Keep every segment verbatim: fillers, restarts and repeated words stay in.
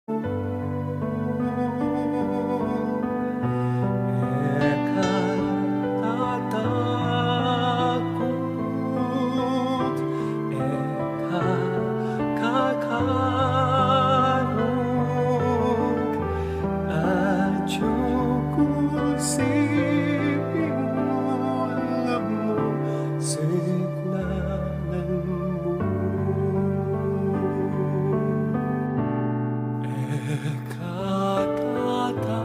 E ka tatakut, e ka kakarug, atyu ku siping mu, lub mu, siknanan mu. E ka tatakut,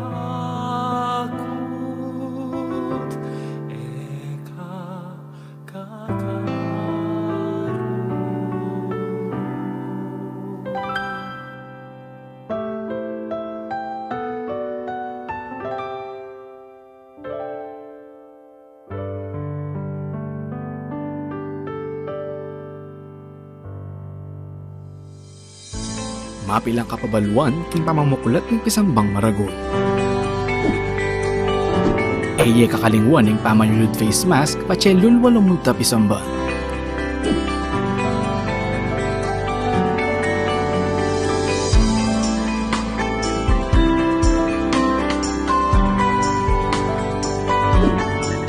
e ka kakarug. Mapilan kapabaluan king pamamuklat ning pisambang maragul. E ye kakalingwan ing pamanyulud face mask patse lulwa lumulta pisamban.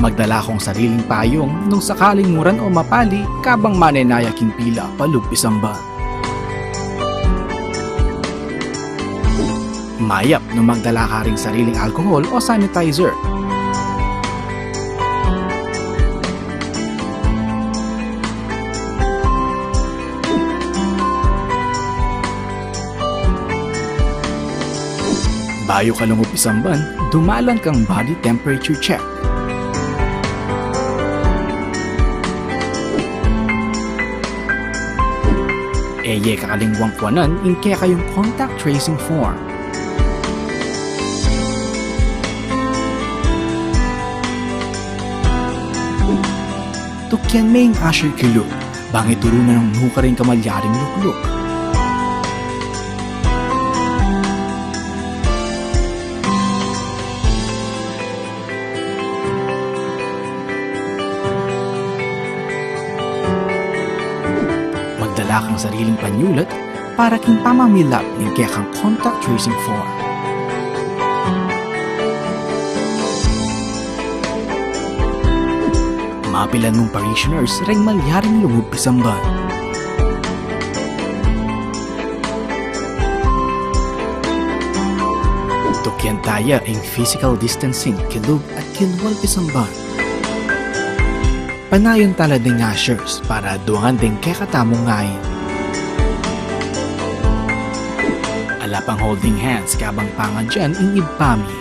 Magdala kong sariling payung nung sakaling muran o mapali kabang manenaya king pila palub pisamban. Mayap nung magdala ka ring sariling alcohol o sanitizer. Bayu ka lungub pisamban, dumalan kang body temperature check. E ye kakalingwang kuanan ing kekayung contact tracing form. Tukyan me ing usher kilub, bang ituru na nung nukarin ka malyaring lukluk. Magdala kang sariling panyulat para king pamamilap ning kekang contact tracing form. Mapilan mung parishioners reng malyaring lungub pisamban. Tukyan taya ing physical distancing kilub at kilwal pisamban. Panayan tala ding ushers para aduangan ding kekatamung ain. Ala pang holding hands kabang pangadyan ing Ibpa mi.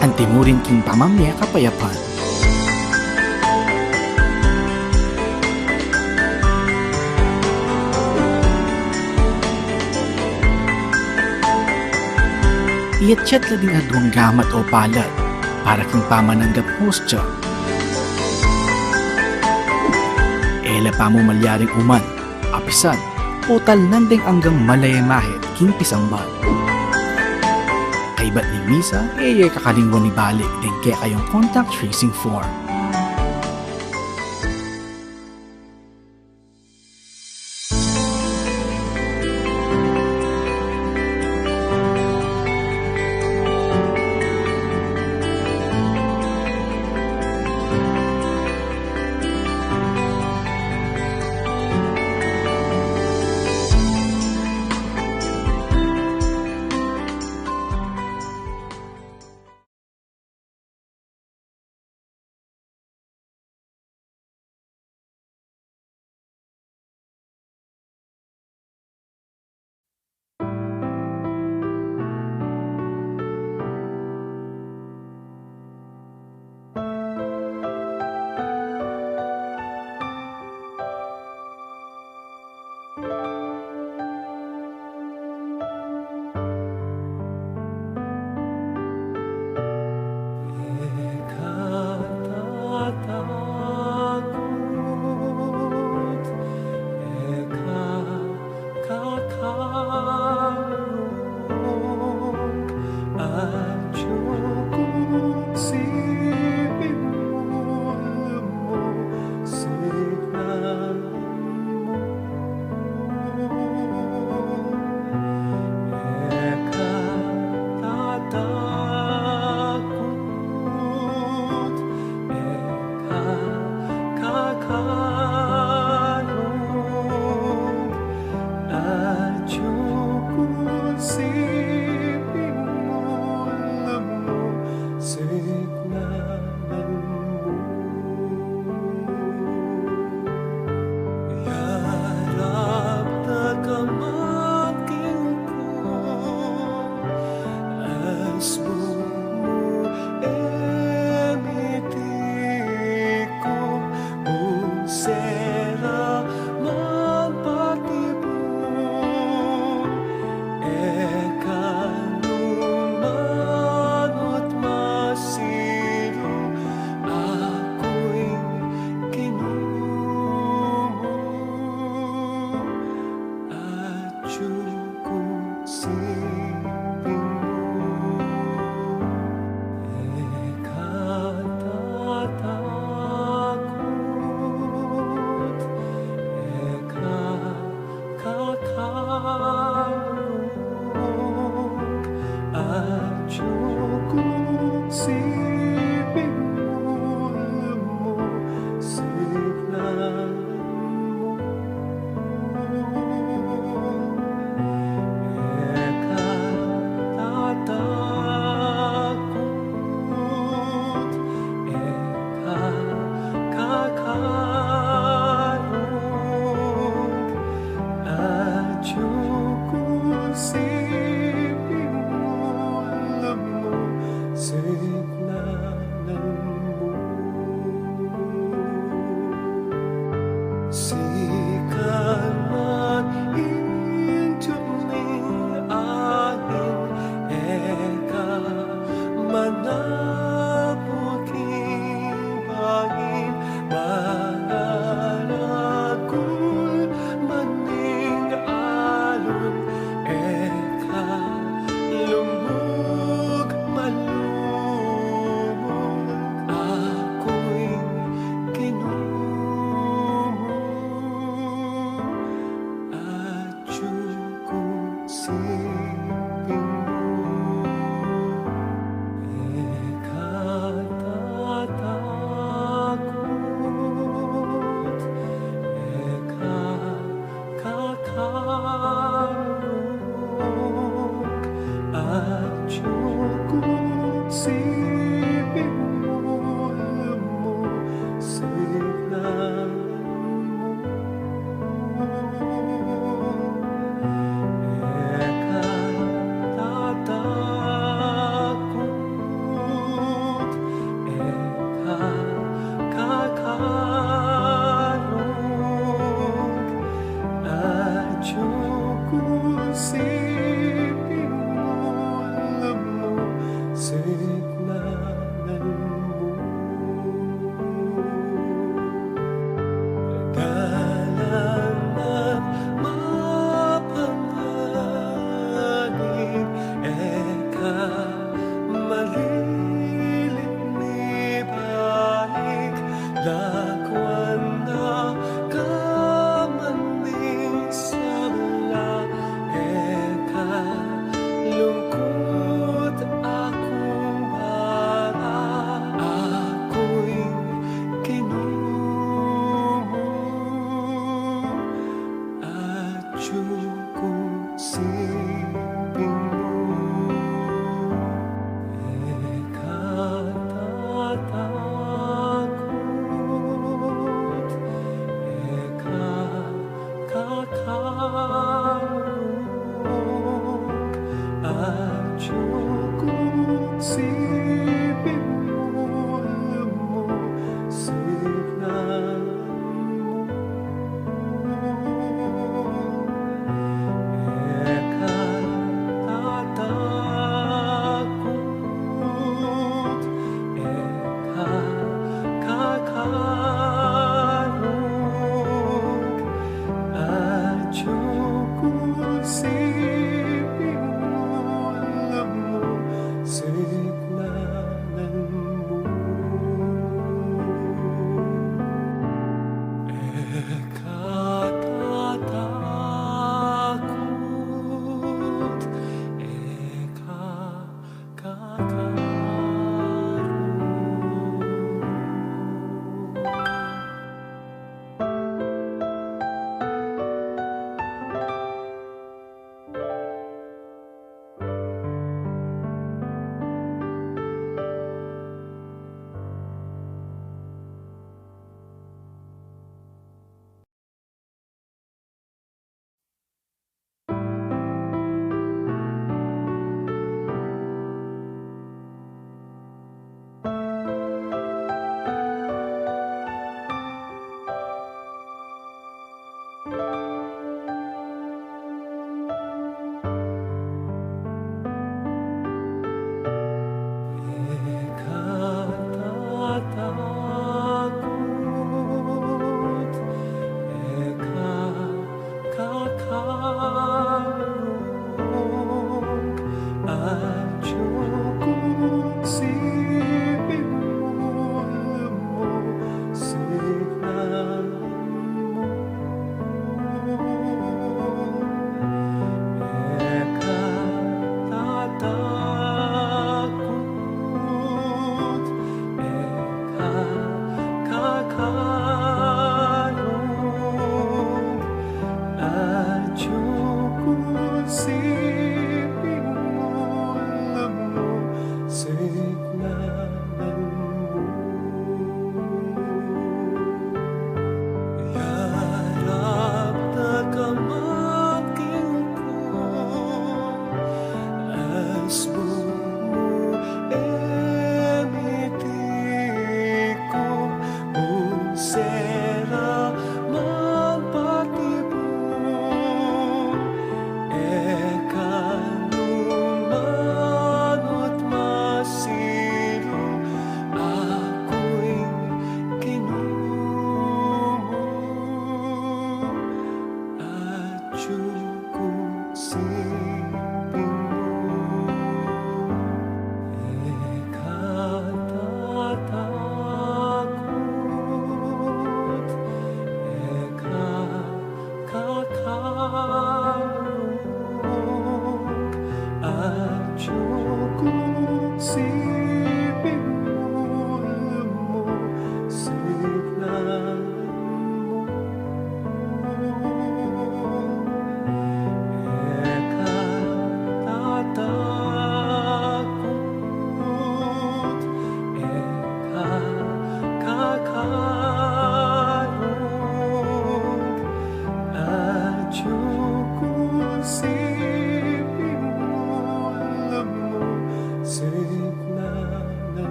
Antimurin king pamamie kapayapan. Iyatyat la ding aduang gamat o palad para king pamananggap hostya. E la pamu malyaring uman, apisan, o talnan ding anggang malayamahit king pisamban. Kaybat ning misa, e ye kakalingwan ibalik ding kekayung contact tracing form.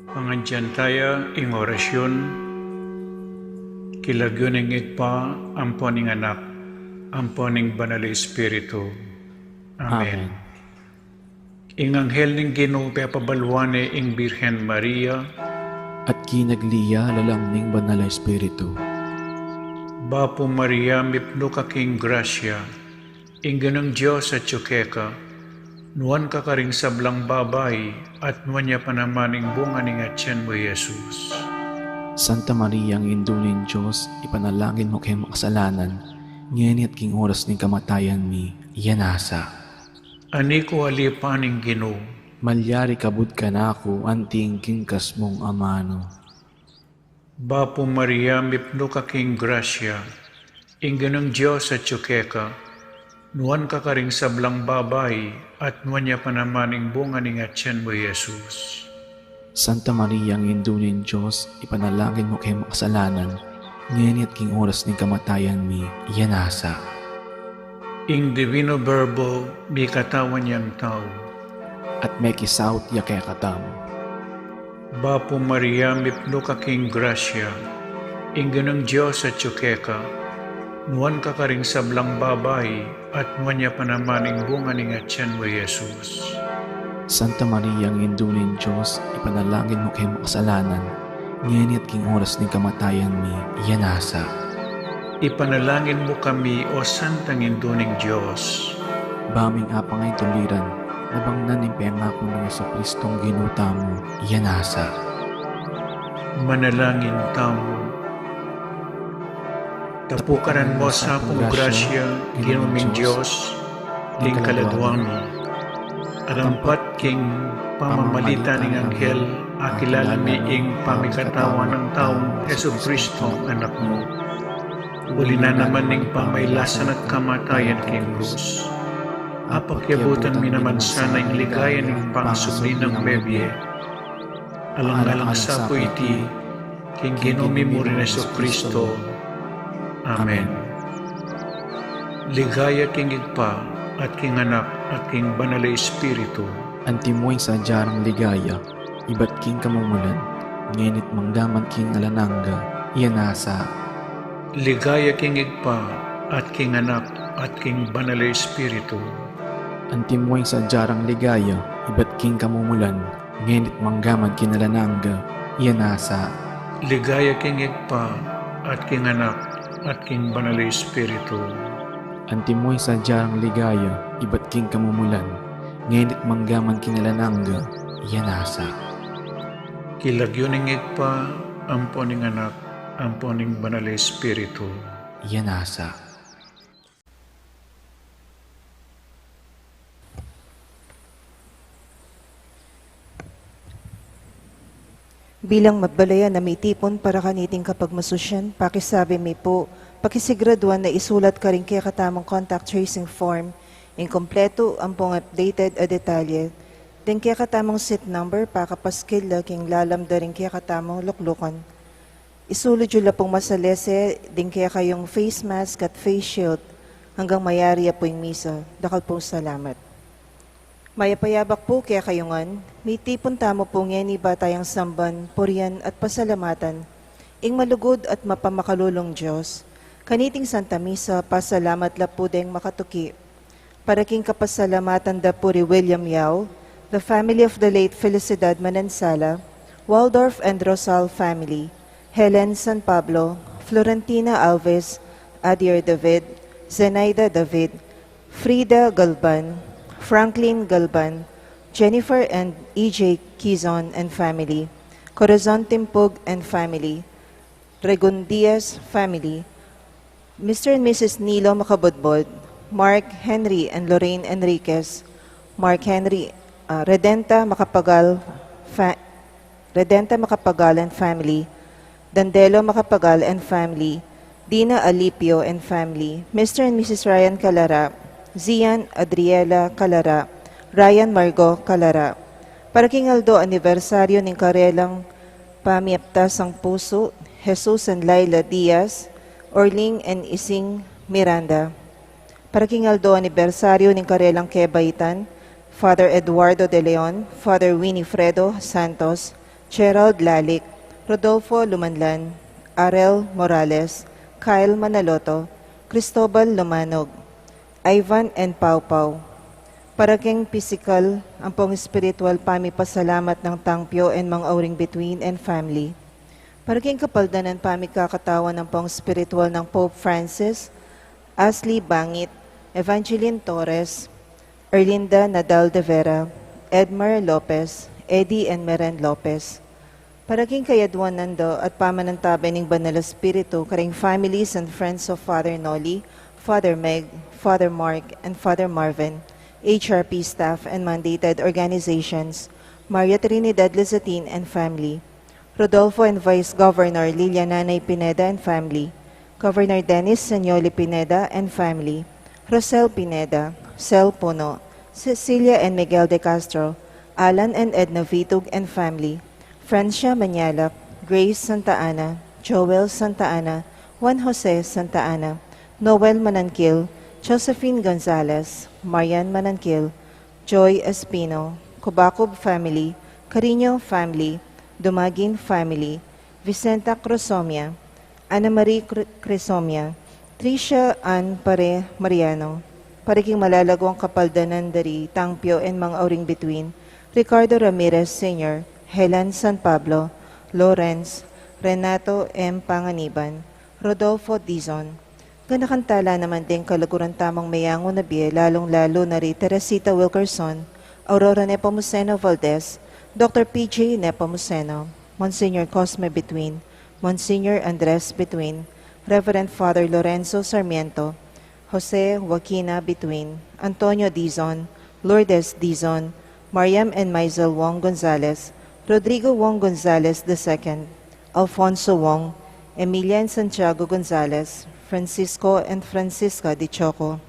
Pangadyan taya ing orasyun, king lagyu ning Ibpa, ampo ning Anak, ampo ning Banal a Espiritu. Amen. Amen. Ing anghel ning Ginu pepabaluan ne ing Birhen Maria. At kinagli ya lalam ning Banal a Espiritu. Bapu Maria, mipnu ka king grasya, ing Ginung Dios atyu keka, nuan ka karing sablang babai, at nuan ya pa naman ing bunga ning atyan mu, Jesus. Santa Maria, Indu ning Dios, ipanalangin mu keng makasalanan, ngeni at king oras ning kamatayan mi. Amen. Ani ku alipan ing Ginu. Malyari kabud kanaku anti ing kingkas mung amanu. Bapu Maria, mipnu ka king grasya, ing Ginung Dios atyu keka, nuan ka karing sablang babai, at nuan ya pa naman ing bunga ning atyan mu, Jesus. Santa Maria, Indu ning Dios, ipanalangin mu keng makasalanan, ngeni at king oras ning kamatayan mi. Amen. Ing Divino Verbo mikatawan yang tau. At mekisaut ya kekatamu. Bapu Maria, mipnu ka king grasya, ing Ginung Dios atyu keka, nuan ka karing sablang babai, at nuan ya pa naman ing bunga ning atyan mu, Jesus. Santa Maria, Indu ning Dios, ipanalangin mu keng makasalanan, ngeni at king oras ning kamatayan mi. Amen. Ipanalangin mu kami, O Santang Indu ning Dios. Ba ming apang ay tuliran, nabangnan ning pengaku nang Jesucristong Ginu tamu. Amen. Manalangin tamu. Tapukaran mu sa pung grasya, Ginu ming Dios, king kaladua mi. Arampat king pamamalit ning anghel, akilala mi ing pamikatawan nang taung Jesucristo, Anak mu. Uli na naman ning pamailasan at kamatayan king krus, apakyabutan mi naman sana ing ligaya ning pangasubli nang mebie. Alang-alang sa pu iti, king Ginu mi murin Jesucristo. Amen. Ligaya king Ibpa, at king Anak, at king Banal a Espiritu. Antimo ing sadya rang ligaya, ibat king kamumulan, ngeni't manggaman king alang angga. Amen. Ligaya king Ibpa, at king Anak, at king Banal a Espiritu. Antimo ing sadya rang ligaya, ibat king kamumulan, ngeni't manggaman king alang angga. Amen. Ligaya king Ibpa, at king Anak, at king Banal a Espiritu. Antimo ing sadya rang ligaya, ibat king kamumulan, ngeni't manggaman king alang angga. Amen. King lagyu ning Ibpa, ampo ning Anak, ampo ning Banal a Espiritu. Amen. Bilang mabalayan a mitipun para kaniting kapagmasusyan, pakisabi mi pu, pakisiguraduan na isulat karing kekatamung contact tracing form ing kumpletu ampong updated a detalye deng kekatamung seat number pakapaskil la king lalam da ring kekatamung luklukan. Isulud yu la pung masalese ding kekayung face mask at face shield anggang mayari ya pu ing misa. Dakal pung salamat. Mayap a yabak pu kekayu ngan, mitipun tamu pu ngeni ba tayang samban, purian at pasalamatan ing malugud at mapamakalulung Dios. Kaniting Santa Misa, pasalamat la pu deng makatuki. Para king kapasalamatan da pu ri William Yao, the family of the late Felicidad Manansala, Waldorf and Rosal family, Helen San Pablo, Florentina Alves, Adier David, Zenaida David, Frida Galban, Franklin Galban, Jennifer and E J Kizon and family, Corazon Timpug and family, Regundias family, Mister and Missus Nilo Makabudbud, Mark Henry and Lorraine Enriquez, Mark Henry, ah, Redenta Macapagal fa-, Redenta Macapagal and family, Dandelo Macapagal and family, Dina Alipio and family, Mister and Missus Ryan Calara, Zian Adriela Calara, Ryan Margo Calara. Para king aldo anibersaryo ning karelang pamiaptas a pusu, Jesus and Laila Diaz, Orling and Ising Miranda. Para king aldo anibersaryo ning karelang kebaitan, Father Eduardo de Leon, Father Winifredo Santos, Gerald Lalic, Rodolfo Lumanlan, Arel Morales, Kyle Manaloto, Cristobal Lumanog, Ivan and Pau Pau. Para king pisikal, ampong espiritual pamipasalamat ng Tangpyo and mga uring bituin and family. Para king kapaldanan pamikakatawan ampong espiritual ng Pope Francis, Ashley Bangit, Evangeline Torres, Erlinda Nadal de Vera, Edmer Lopez, Eddie and Meren Lopez. Para king kayadwanan do at pamanantabe ning Banal Espiritu karing families and friends of Father Noli, Father Meg, Father Mark, and Father Marvin, H R P staff and mandated organizations, Maria Trinidad Lizatin and family, Rodolfo and Vice Governor Liliana Nay Pineda and family, Governor Dennis Senioli Pineda and family, Rosel Pineda, Sel Puno, Cecilia and Miguel de Castro, Alan and Edna Vitug and family, Francia Manyalap, Grace Santa Ana, Joel Santa Ana, Juan Jose Santa Ana, Noel Mananquil, Josephine Gonzalez, Marian Mananquil, Joy Espino, Kubakub family, Carino family, Dumagin family, Vicenta Crosomia, Ana Marie Cr- Crisomia, Tricia Ann Pare Mariano, para king malalaguang kapaldanan da ri Tangpio and mga uring bituin, Ricardo Ramirez Senior, Helen San Pablo, Lawrence, Renato M. Panganiban, Rodolfo Dizon. Ganakan tala naman deng kalaguran tamang meyangu na bie, lalung-lalu na ri Teresita Wilkerson, Aurora Nepomuceno Valdez, Doctor P J Nepomuceno, Monsignor Cosme Bituin, Monsignor Andres Bituin, Reverend Father Lorenzo Sarmiento, Jose Joaquina Bituin, Antonio Dizon, Lourdes Dizon, Mariam and Maisel Wong Gonzalez, Rodrigo Wong Gonzalez the second, Alfonso Wong, Emilia and Santiago Gonzalez, Francisco and Francisca de Choco,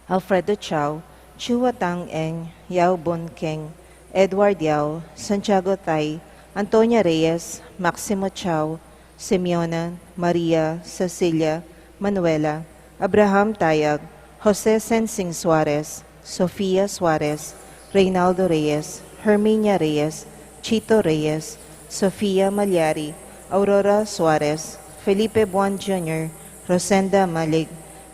Alfredo Chao, Chua Tang Eng, Yao Bun Keng, Edward Yao, Santiago Tai, Antonia Reyes, Maximo Chao, Simeona, Maria, Cecilia, Manuela, Abraham Tayag, Jose Sensing Suarez, Sofia Suarez, Reynaldo Reyes, Herminia Reyes, Chito Reyes, Sofia Malyari, Aurora Suarez, Felipe Buan Junior, Rosenda Malig,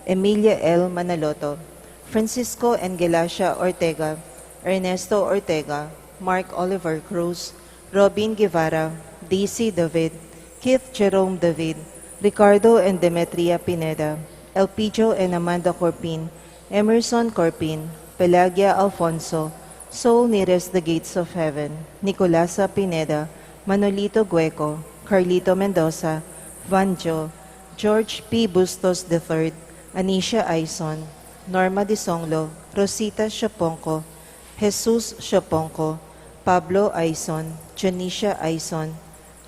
Emilia L. Manaloto, Francisco and Gelacia Ortega, Ernesto Ortega, Mark Oliver Cruz, Robin Guevara, Daisy David, Keith Jerome David, Ricardo and Demetria Pineda, Elpidio and Amanda Corpin, Emerson Corpin, Pelagia Alfonso, Soul Nearest the Gates of Heaven, Nicolasa Pineda, Manolito Gueco, Carlito Mendoza, Vanjo, George P. Bustos the third, Anisha Aison, Norma Disonglo, Rosita Siaponco, Jesus Siaponco, Pablo Aison, Janisha Aison,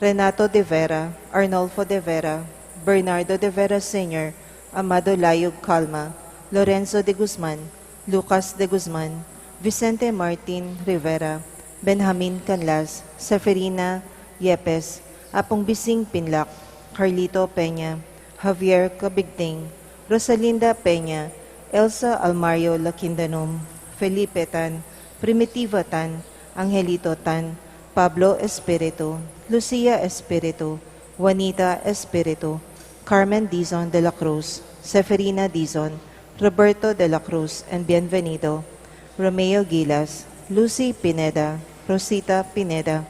Renato de Vera, Arnolfo de Vera, Bernardo de Vera Senior, Amado Layug Calma, Lorenzo de Guzman, Lucas de Guzman, Vicente Martin Rivera, Benjamin Canlas, Seferina Yepes, Apung Bising Pinlac, Carlito Peña, Javier Cabigting, Rosalinda Peña, Elsa Almario Laquindanum, Felipe Tan, Primitiva Tan, Angelito Tan, Pablo Espiritu, Lucia Espiritu, Juanita Espiritu, Carmen Dizon de la Cruz, Seferina Dizon, Roberto de la Cruz and Bienvenido, Romeo Gilas, Lucy Pineda, Rosita Pineda,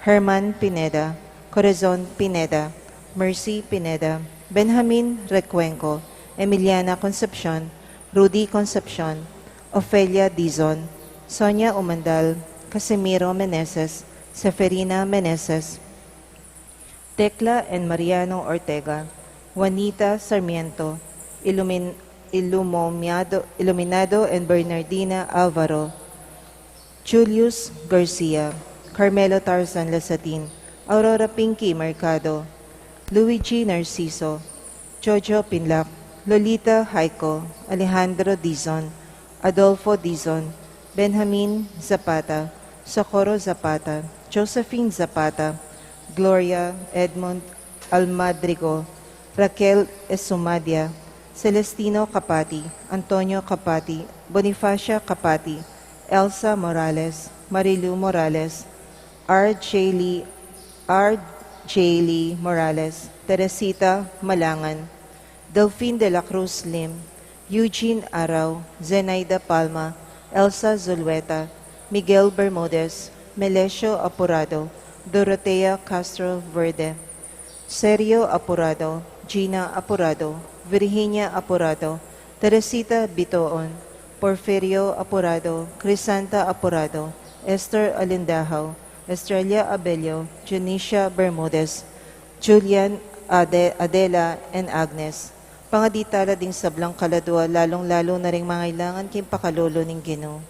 Herman Pineda, Corazon Pineda, Mercy Pineda, Benjamin Recuenco, Emiliana Concepcion, Rudy Concepcion, Ofelia Dizon, Sonia Umandal, Casimiro Meneses, Seferina Meneses, Tecla and Mariano Ortega, Juanita Sarmiento, Ilumin- Ilumomiado- Iluminado and Bernardina Alvaro, Julius Garcia, Carmelo Tarzan Lasadin, Aurora Pinky Mercado, Luigi Narciso, Jojo Pinlac, Lolita Haico, Alejandro Dizon, Adolfo Dizon, Benjamin Zapata, Socorro Zapata, Josephine Zapata, Gloria Edmond Almadrigo, Raquel Esumadia, Celestino Capati, Antonio Capati, Bonifacia Capati, Elsa Morales, Marilu Morales, R J Lee, R J Lee Morales, Teresita Malangan, Delfin de la Cruz Lim, Eugene Arau, Zenaida Palma, Elsa Zulueta, Miguel Bermudez, Melesio Apurado, Dorotea Castro Verde, Sergio Apurado, Gina Apurado, Virginia Apurado, Teresita Bitoon, Porfirio Apurado, Crisanta Apurado, Esther Alindahao, Estrella Abello, Junicia Bermudez, Julian Ade-, Adela, and Agnes. Pangaditala ding sablang kaladua, lalung-lalu na ring mangailangan king pakalulu ning Ginu.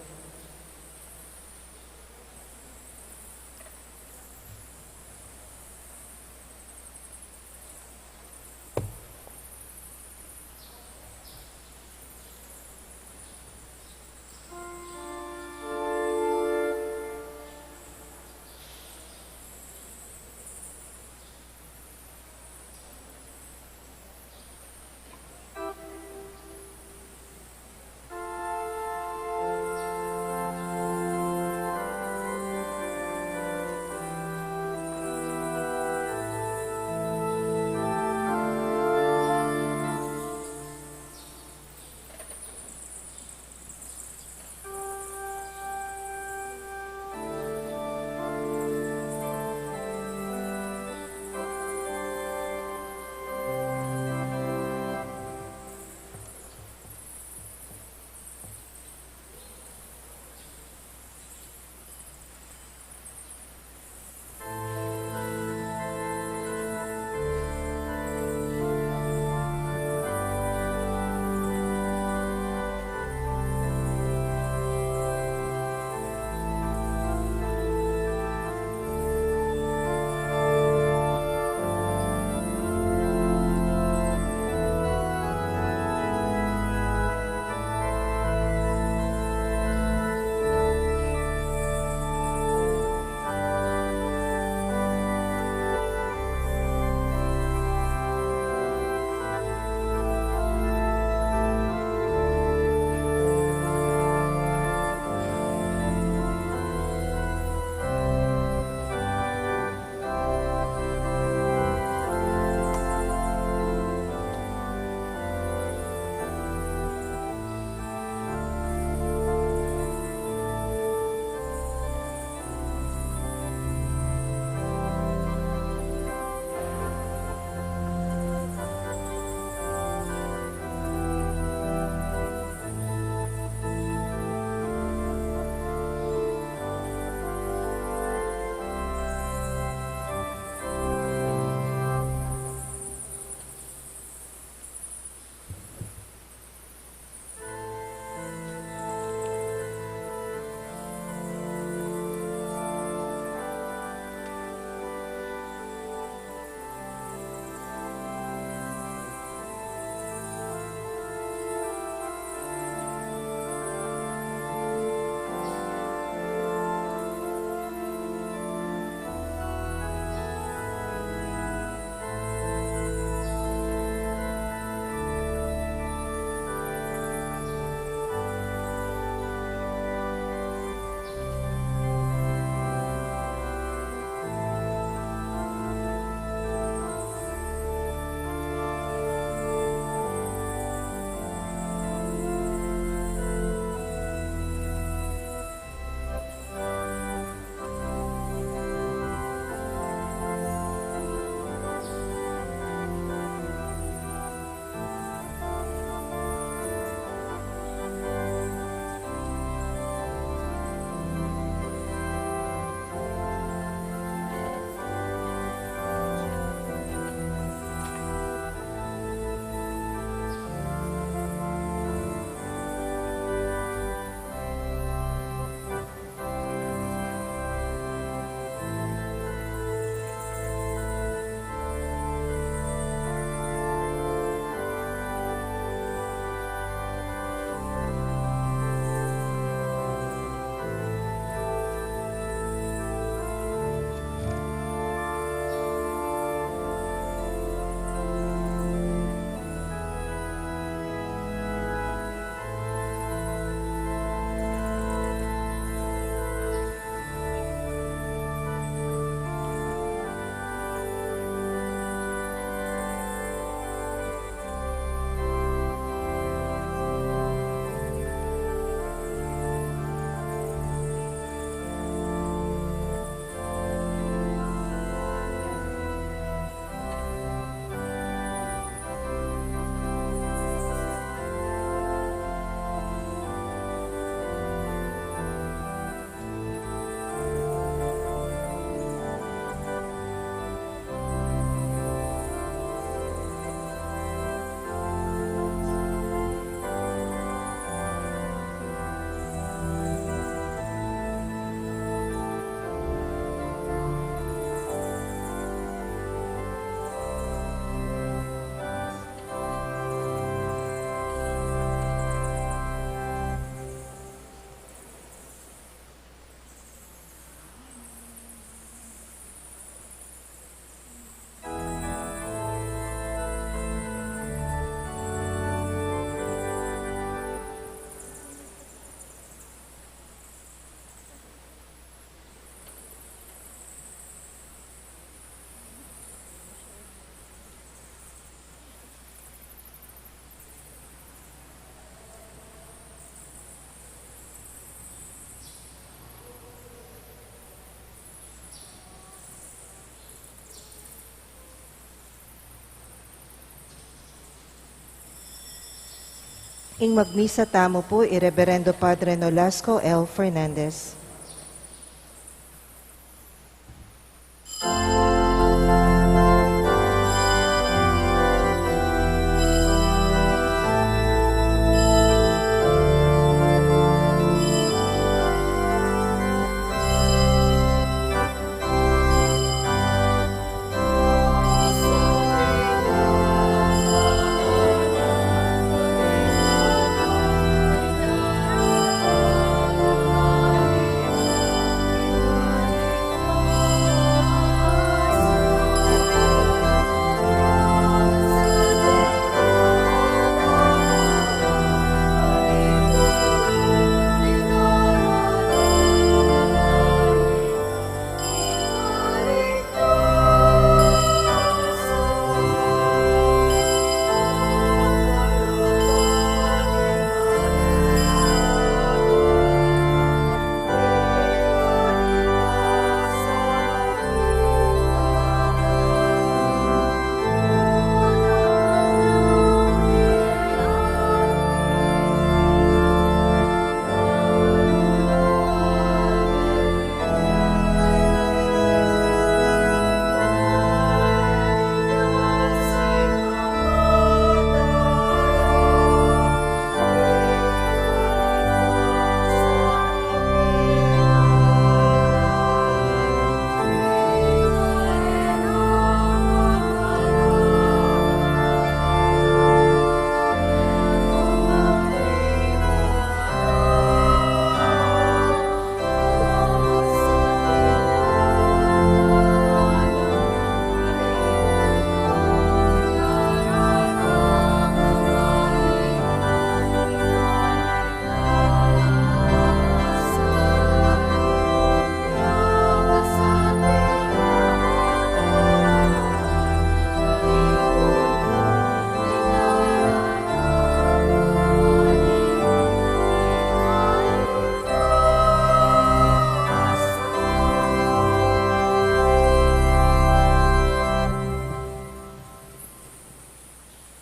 Ing magmisa tamu pu i Reverendo Padre Nolasco L. Fernandez.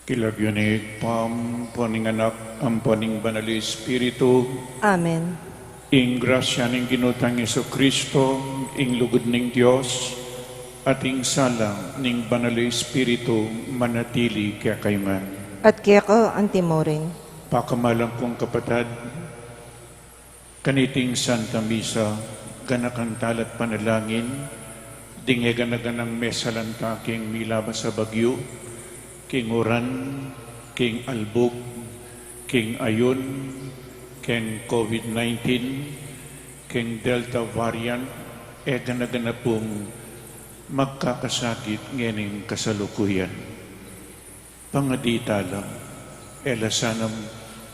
King lagyu ning Ibpa, ampo ning Anak, ampo ning Banal a Espiritu. Amen. Ing grasya ning Ginu tang Jesucristo, ing lugud ning Dios, at ing sala ning Banal a Espiritu manatili kekayu ngan. At keka antimurin. Pakamalan kung kapatad, kaniting Santa Misa, ganakan tala at panalangin ding e gana-ganang mesalanta king milabas a bagyu, king uran, king albug, king ayun, king COVID nineteen, king Delta variant, e gana-gana pung magkakasakit ngening kasalukuyan. Pangadi tala, e la sanang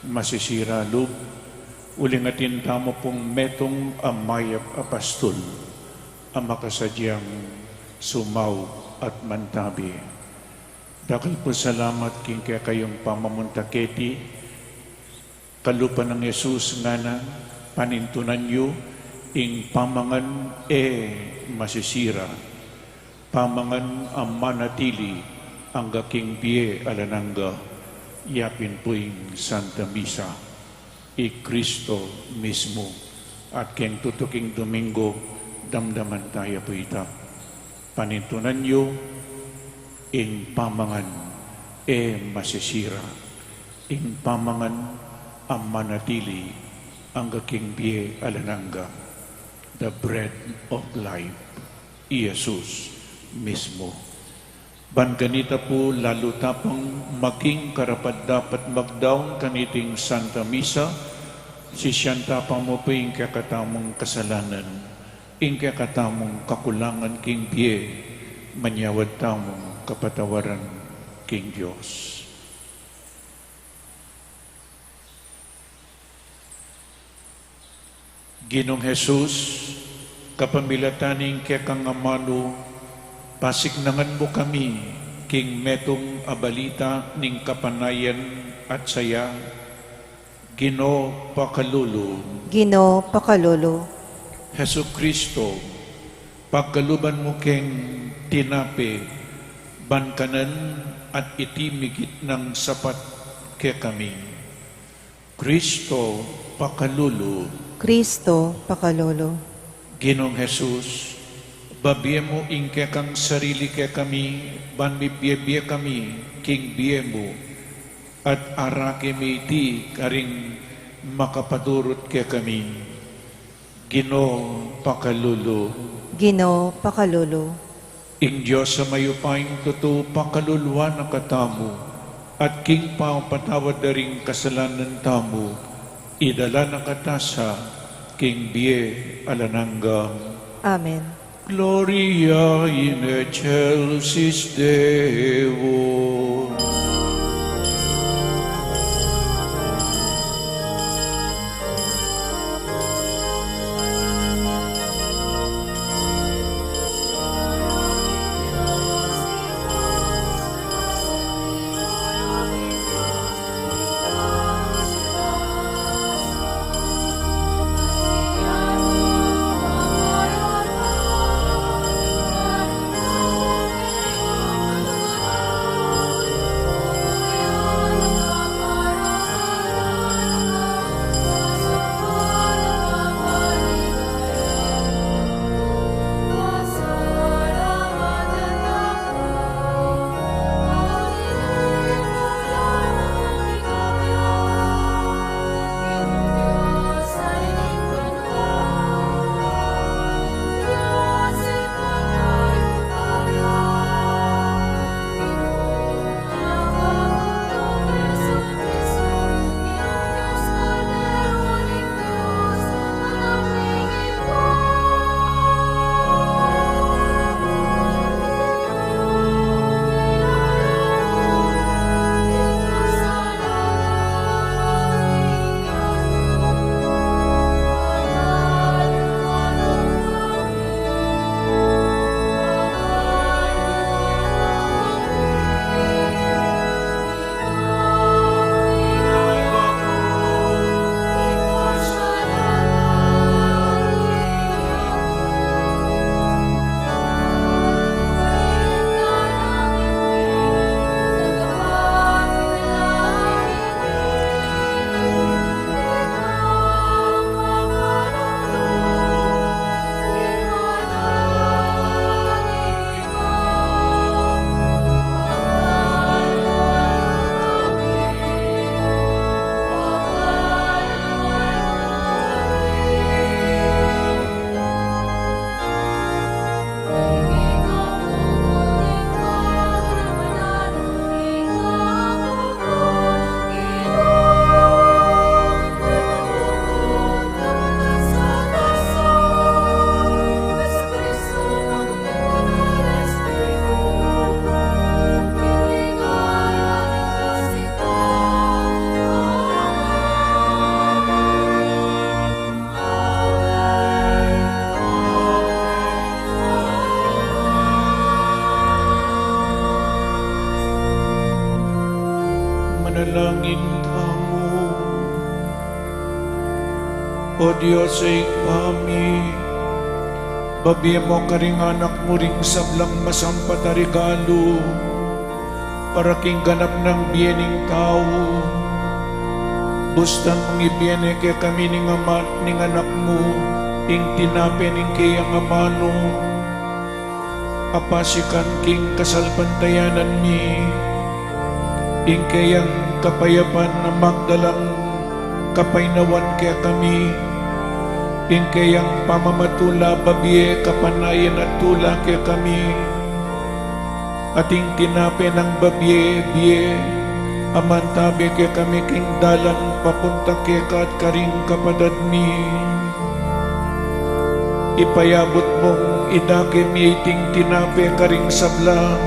masisira lub, uling atin tamu pung metung a mayap a pastul a makasadyang sumaup at mantabe. Dakal pu salamat king kekayung pamamunta keti, kalupa nang Jesus ngana, panintunan yu ing pamangan e masisira, pamangan a manatili angga king bie alang angga, yapin pu ing Santa Misa, i Kristo mismu, at keng tutuking Domingo, damdaman taya pu ita. Panintunan yu ing pamangan e masisira, ing pamangan a manatili angga king bie alang angga, the bread of life, i Jesus mismu. Ban kanita pu lalu ta pang maging karapat-dapat magdaun kaniting Santa Misa, sisian ta pa mu pu ing kekatamung kasalanan, ing kekatamung kakulangan king bie, manyawad tamung kapatawaran king Dios. Ginung Jesus, kapamilatan ning kekang amanu, pasiknangan mu kami king metung a balita ning kapanayan at saya, Ginu, pakalulu. Ginu, pakalulu. Jesucristo, pagkaluban mu keng tinape, ban kanan at iti migit nang sapat kekami. Kristo, pakalulu. Kristo, pakalulu. Ginung Jesus, babie mu ing kekang sarili kekami, ban mibie-bie kami king bie mu, at arake mi iti karing makapadurut kekami. Ginu, pakalulu. Ginu, pakalulu. Ing Dios a mayupayang tutu pakaluluan na katamu, at king pamapatawad da ring kasalanan tamu, idala na kata sa king bie alang angga. Amen. Gloria in excelsis Deo. Manalangin tamu. O Dios a Ibpa mi, babie mu karing anak mu ring sablang masampat a regalu para king ganap nang bie ning tau. Bustan mung ibie ne kekami ning Ama at ning Anak mu ing tinape ning keyang amanu, a pasikan king kasalpantayanan mi, ing keyang kapayapan a magdalang kapaynawan kekami, ing keyang pamamatula babie kapanayan at tula kekami, at ing tinape nang babie bie a mantabe kekami king dalan papunta keka at karing kapatad mi. Ipayabut mung idake mi iting tinape karing sabla,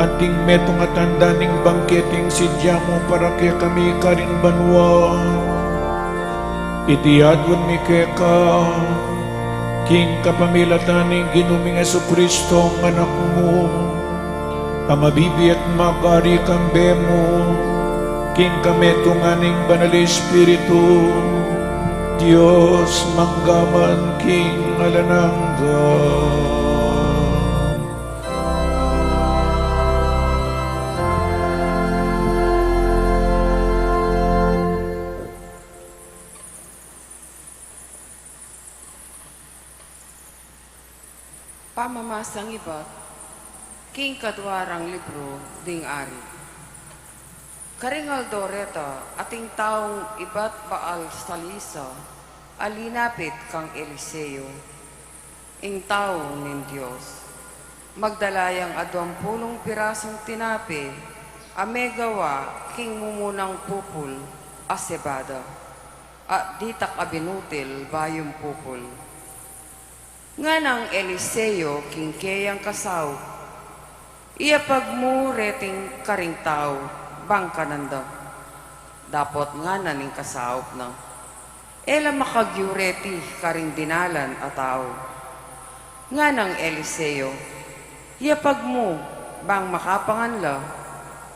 anting metung a tanda ning bangketing sidya mu para kekami karin banua. Iti adwan mi keka king kapamilatan ning Ginu ming Jesucristo, Anak mu, a mabibie at mag-ari kambe mu king kametungan ning Banal a Espiritu, Dios, mangga man king alang angga. Pamamasang ibat king kadwa rang libru ding Ari. Karing aldo reta, ating taung ibat Baal Salisa a linapit kang Eliseo, ing tau ning Dios. Magdala yang aduang pulung pirasung tinape a megawa king mumunang pupul a sebada, a ditak a binutil bayung pupul. Nganang Eliseo king keyang kasaup, "Iyapag mu reting karing tau," bang kanan da. Dapot ngana ning kasaup na, "E la makagyu reti karing dinalan a tau." Nganang Eliseo, "Iyapag mu bang makapangan la,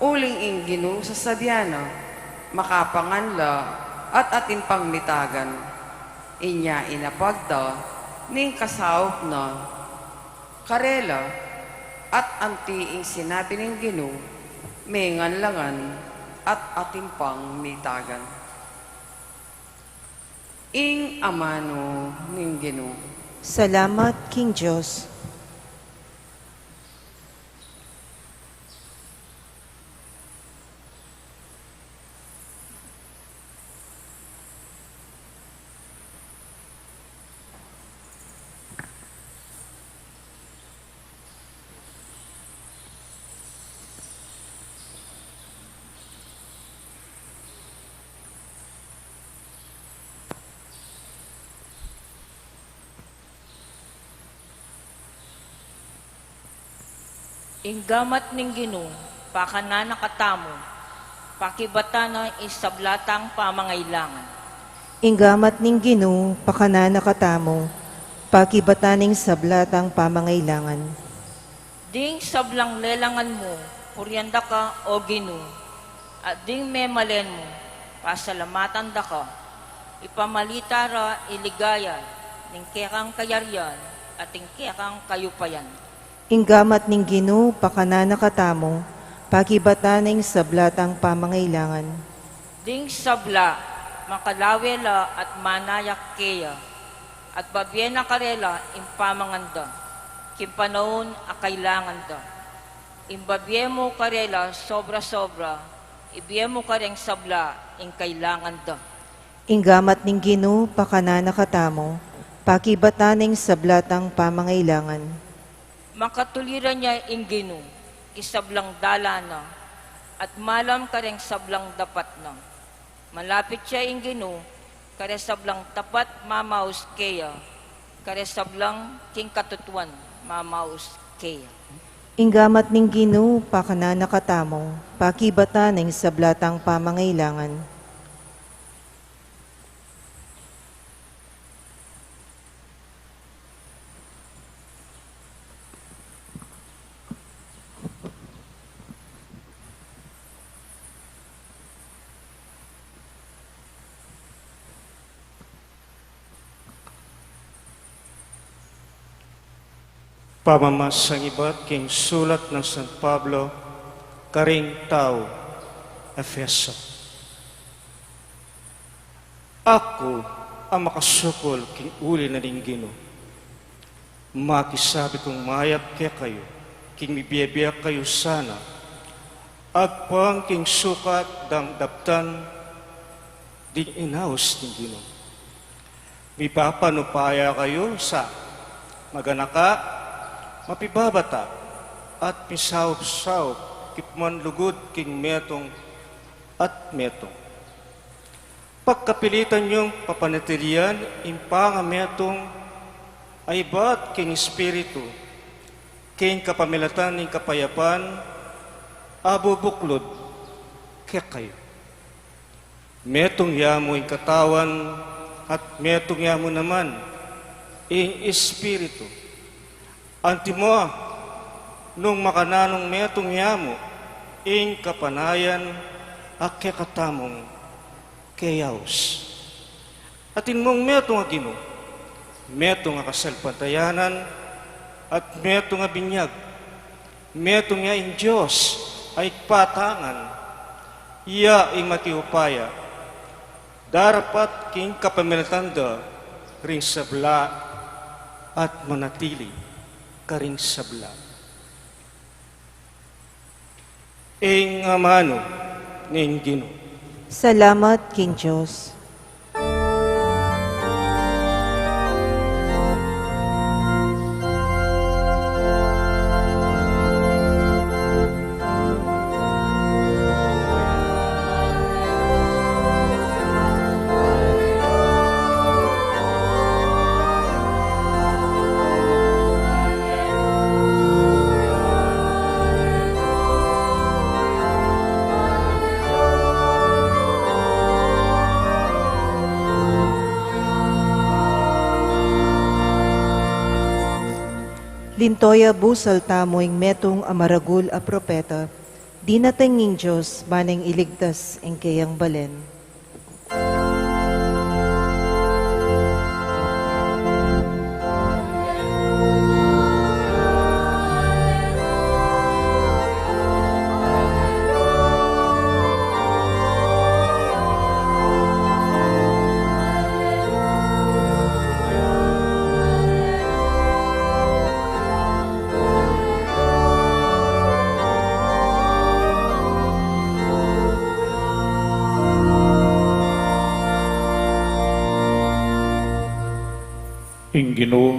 uling ing Ginu sasabian na, makapangan la at atin pang mitagan." Inya inapag da ning kasaup na karela, at anti ing sinabi ning Ginu, mengan la ngan at atin pang mitagan. Ing amanu ning Ginu. Salamat king Dios. Ing gamat ning Ginu pakanan na katamu, pakibatan na ing sabla tang pamangailangan. Ing gamat ning Ginu pakanan na katamu, pakibatan na ing sabla tang pamangailangan. Ding sablang lelangan mu, purian da ka, O Ginu, at ding memalen mu, pasalamatan da ka. Ipamalita ra ing ligaya ning kekang kayarian at ing kekang kayupayan. Ing gamat ning Ginu pakanan na katamu, pakibatan na ing sabla tang pamangailangan. Ding sabla, makalawe la at manayak keya, at babie na karela ing pamangan da, king panaun a kailangan da. Ing babie mu karela sobra-sobra, ibie mu kareng sabla ing kailangan da. Ing gamat ning Ginu pakanan na katamu, pakibatan na ing sabla tang pamangailangan. Makatuliran ya ing Ginu king sablang dalan na, at malam kareng sablang dapat na. Malapit ya ing Ginu kareng sablang tapat mamaus keya, kareng sablang king katutuan mamaus keya. Ing gamat ning Ginu pakanan na katamu, pakibatan na ing sabla tang pamangailangan. Pamamasang ibat king sulat nang San Pablo karing tau Efeso. Aku a makasukul king uli na ning Ginu, makisabi kung mayap kekayu king mibie-bie kayu sana, agpang king sukat dang daptan ding inaus ning Ginu. Mipapanupaya kayu sa maganaka, mapibabata, at misaup-saup, kitman lugud king metung at metung. Pagkapilitan yung papanatilian ing pangametung a ibat king Espiritu, king kapamilatan ning kapayapan a bubuklud kekayu. Metung ya mu ing katawan, at metung ya mu naman ing Espiritu. Antimo, nung makananung metung ya mu ing kapanayan a kekatamung keyaus. Atin mung metung a Ginu, metung a kasalpantayanan, at metung a binyag, metung ya ing Dios a Ibpa tang ngan, iya ing makiupaya, darapat king kapamilatan da ring sabla at manatili. karing sabla. Ing amanu ning Ginu. Salamat king Dios. Linto ya busal tamu ing metung a maragul a propeta, dinating ing Dios ban ing iligtas ing keyang balen. Ing Ginu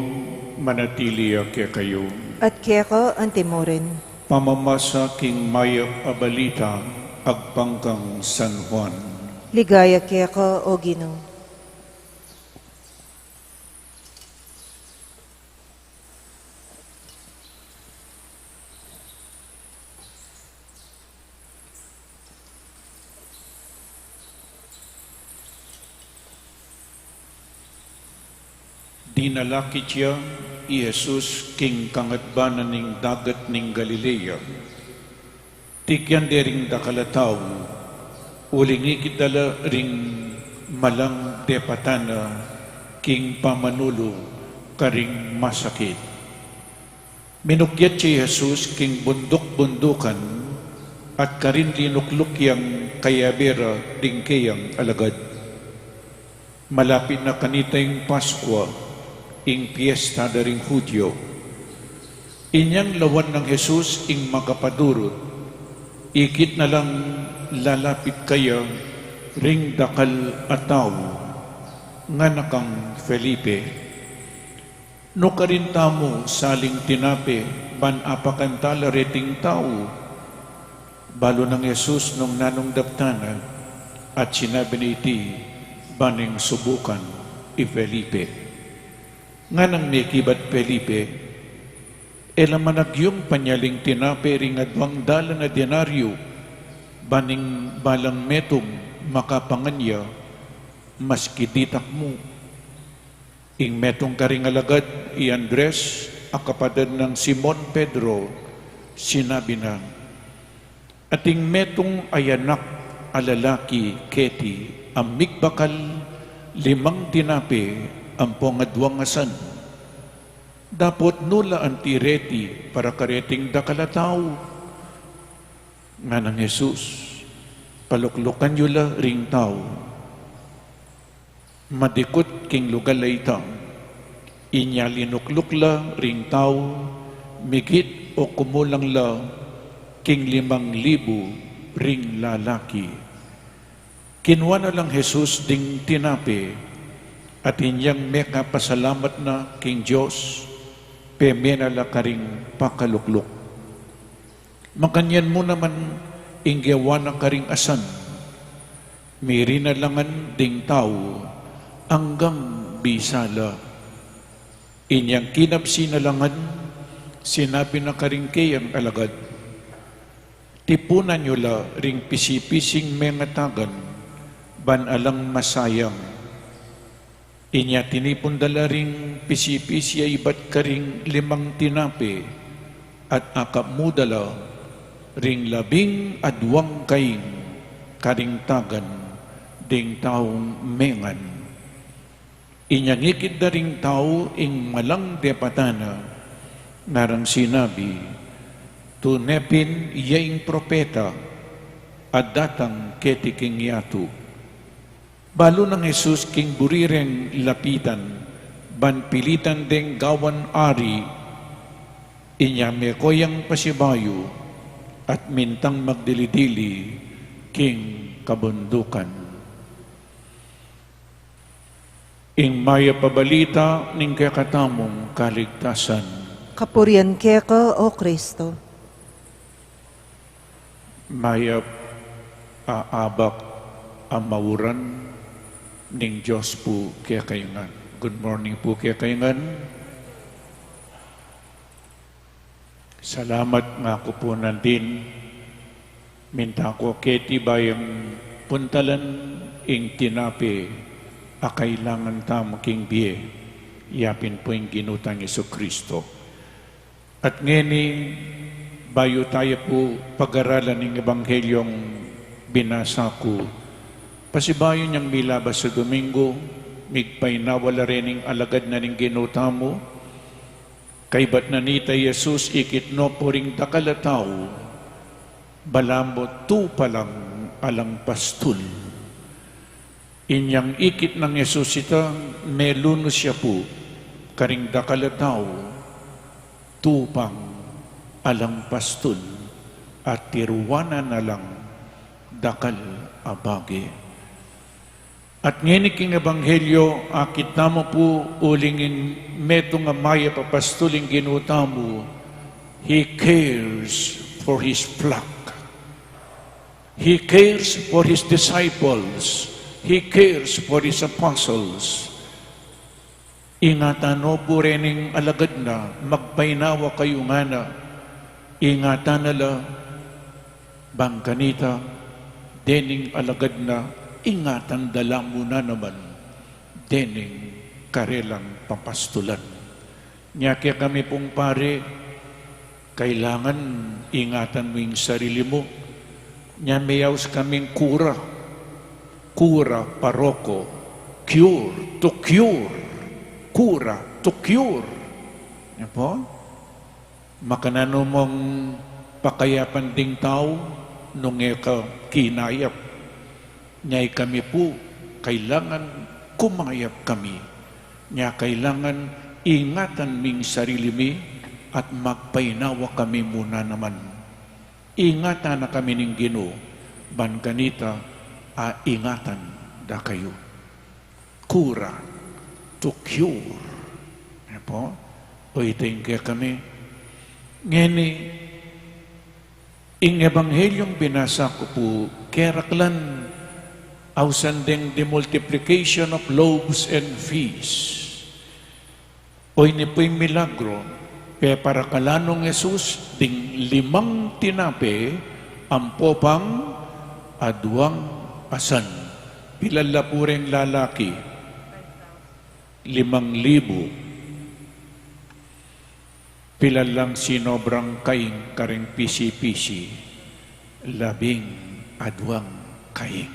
manatili ya kekayu. At keka antimurin. Pamamasa king mayap a balita agpang kang San Juan. Ligaya keka, O Ginu. Dinalakit ya i Jesus king kangadbanan ning dagat ning Galilea. Tikyan de ring dakal a tau, uling ikit da la ring malang depatan na king pamanulu karing masakit. Minukyat ya i Jesus king bunduk-bundukan at karin linukluk yang kayabe ra ding keyang alagad. Malapit na kanita ing Paskua, ing piesta da ring Judio. Inyang lawan nang Jesus ing makapadurut, ikit na lang lalapit keya ring dakal a tau, ngana kang Felipe, "Nukarin tamu saling tinape ban apakan ta la reting tau?" Balu nang Jesus nung nanung daptan na, at sinabi na iti ban ing subukan i Felipe. Nganang mekibat Felipe, "E la man agyung panyaling tinape ring adwang dalan a denaryo, ban ing balang metung makapangan ya, maski ditak mu?" Ing metung karing alagad, i Andres, a kapatad nang Simon Pedro, sinabi na, "Ating metung a anak a lalaki keti a migbakal limang tinape ampong adwang asan. Dapot nu la anti reti para kareting dakal a tau?" Nganang Jesus, "Paluklukan yu la ring tau." Madikut king lugal a ita, inya linukluk la ring tau, migit o kumulang la king limang libu ring lalaki. Kinua na lang Jesus ding tinape, at inyang mekapasalamat na king Dios, pemena la karing pakalukluk. Makanyan mu naman ing gewa na karing asan, miri na la ngan ding tau anggang bisa la. Inyang kinabsi na la ngan, sinabi na karing keyang alagad, "Tipunan yu la ring pisi-pising mengatagan, ban alang masayang." Inya tinipun da la ring pisi-pisi a ibat karing limang tinape, at akap mu da la ring labing adwang kaing karing tagan ding taung mengan. Inya ngikit da ring tau ing malang depatan na, ngarang sinabi, "Tune pin ya ing propeta a datang keti king yatu." Balu nang Jesus king buri reng lapitan, ban pilitan deng gawan ari, Inya meko yang pasibayu at mintang magdili-dili king kabundukan. Ing mayap a balita ning kekatamung kaligtasan. Kapurian keka, O Kristo. Mayap a abak a mauran ning Dios pu kekayu ngan. Good morning pu kekayu ngan. Salamat nga ku pu nandin, minta ku keti bayang puntalan ing tinape a kailangan tamu king bie, yapin pu ing Ginu tang Jesucristo. At ngeni, bayu taya pu pagaralan ing Ebanghelyung binasa ku, pasibayu nyang milabas a Domingo, migpainawa la reng alagad na ning Ginu tamu, kaybat na nita i Jesus ikit no pu ring dakal a tau, balamu tupa lang alang pastul. Inyang ikit nang Jesus ita, melunus ya pu karing dakal a tau, tupang alang pastul, at tiruanan na lang dakal a bage. At ngeni king Ebanghelyo, akit tamu pu uling ing metung a mayap a pastul ing Ginu tamu, He cares for His flock. He cares for His disciples. He cares for His apostles. Ingatan no pu rening alagad na, magpainawa kayu ngana. Ingatan na la, bang kanita, dening alagad na, ingatan da la mu na naman dening karelang papastulan. Nya kekami pung pari, kailangan ingatan mu ing sarili mu. Nya meyaus kaming kura, kura, paroko, cure, to cure, kura, to cure. Nya pu, makananu mung pakayapan ding tau nung e ka kinayap? Nya ikami pu, kailangan kumayap kami. Nya kailangan ingatan ming sarili mi at magpainawa kami mu na naman. Ingatan na kami ning Ginu, ban kanita a ingatan da kayu. Cura, to cure. E pu? O ita ing kekami. Ngeni, ing Ebanghelyung binasa ku pu keraklan, ausan deng the multiplication of loaves and fish. O ini pu ing milagro, peparakalan nong Jesus ding limang tinape ampo pang aduang asan. Pilan la pu reng lalaki? Limang libu. Pilan lang sinobrang kaing kareng pisi-pisi? Labing aduang kaing.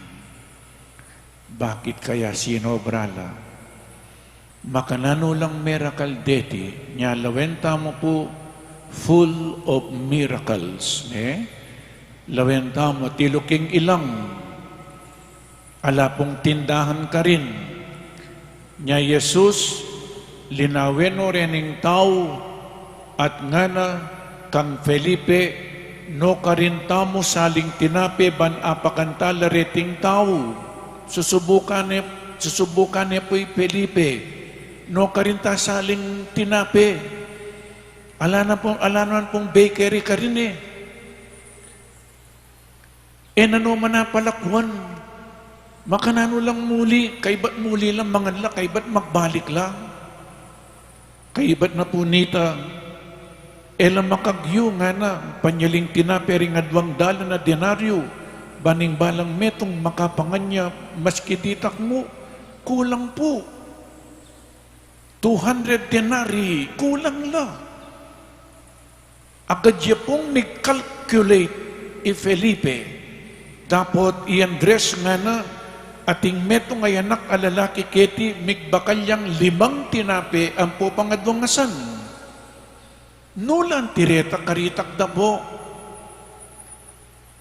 Bakit kaya sinobra la? Makananu lang miracle deti? Nya lawen tamu pu, full of miracles, ne? Lawen tamu, tiluking ilang, ala pung tindahan karin. Nya Jesus, linawen no rening tau, at ngana kang Felipe, "Nukarin tamu saling tinape ban apakan ta la reting tau?" Susubukan ne, susubukan ne pu i Felipe, "Nukarin ta saling tinape? Ala na pu, ala naman pung bakery karin e. E na no man apalakuan. Makananu lang muli, kaybat muli lang mangan la, kaybat magbalik la." Kaybat na pu nita, "E la makagyu," ngana, "panyaling tinape ring aduang dalan a denaryo, ban ing balang metung makapangan ya, maski ditak mu, kulang pu. Two hundred denarii, kulang la." Agad ya pung mig-calculate i Felipe. Dapot i Andres ngana, ating metung a anak a lalaki keti, migbakal yang limang tinape ampo pang aduang asan. Nu la anti reta karitak da pu?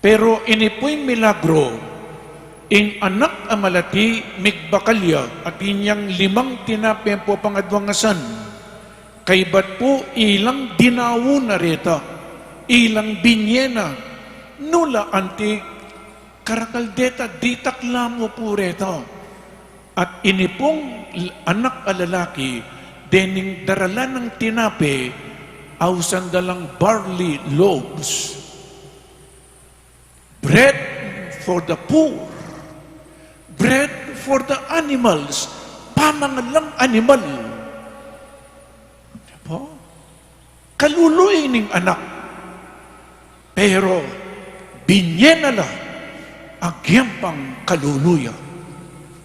Pero ini pu ing milagro, ing anak a malati migbakal ya, atin yang limang tinape ampo pang aduang asan. Kaybat pu ilang dinawu na reta, ilang binye na, nu la anti karakal deta, ditak la mu pu reta. At ini pung anak a lalaki, dening daralan nang tinape, ausan da lang barley loaves. Bread for the poor. Bread for the animals. Pamangan lang animal. Apo? Kalulu ya ining anak. Pero binye na la agyang pang kalulu ya.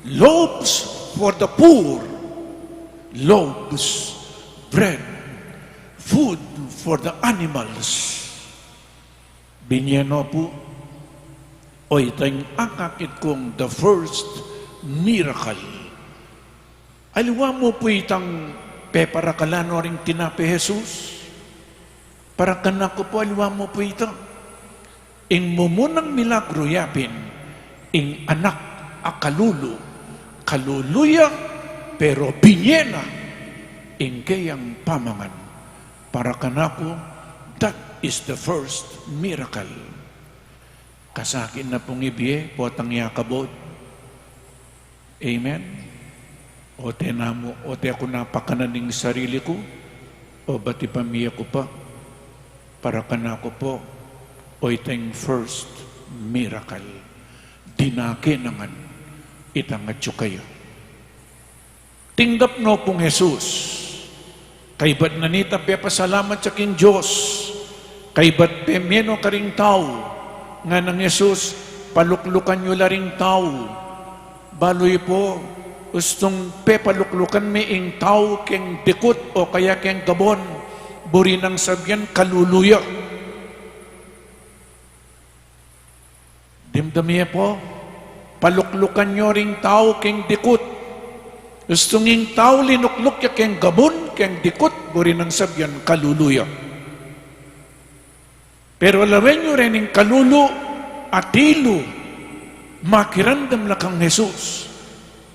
Loaves for the poor. Loaves, bread, food for the animals. Binye no pu. O, ita ing akakit kung the first miracle. Aliwa mu pu itang peparakalan no ring tinape Jesus? Para kanaku pu, aliwa mu pu ita. Ing mumunang milagru yapin, ing anak a kalulu, kalulu ya, pero binye na ing keyang pamangan. Para kanaku, that is the first miracle. Kasakit na pung ibie, potang ya kabud. Amen? Ote namu, ote ku na pakanan ing sarili ku, o bati pa mie ku pa, para kanaku pu, o ita ing first miracle. Dinake na ngan itang atyu kaya. Tinggap no pung Jesus. Kaybat na nita pepasalamat ya king Dios. Kaybat pemie no karing tau. Ngana nang Jesus, paluklukan yu la ring tau. Balu yu pu, ustung pepaluklukan mi ing tau keng dikut o kaya keng gabun, buri nang sabian kalulu ya. Dimdam ye pu, paluklukan yu ring tau keng dikut. Ustung ing tau linukluk ya keng gabun, keng dikut, buri nang sabian kalulu ya. Pero lawen yu rening kalulu, atilu, makiramdam la kang Jesus.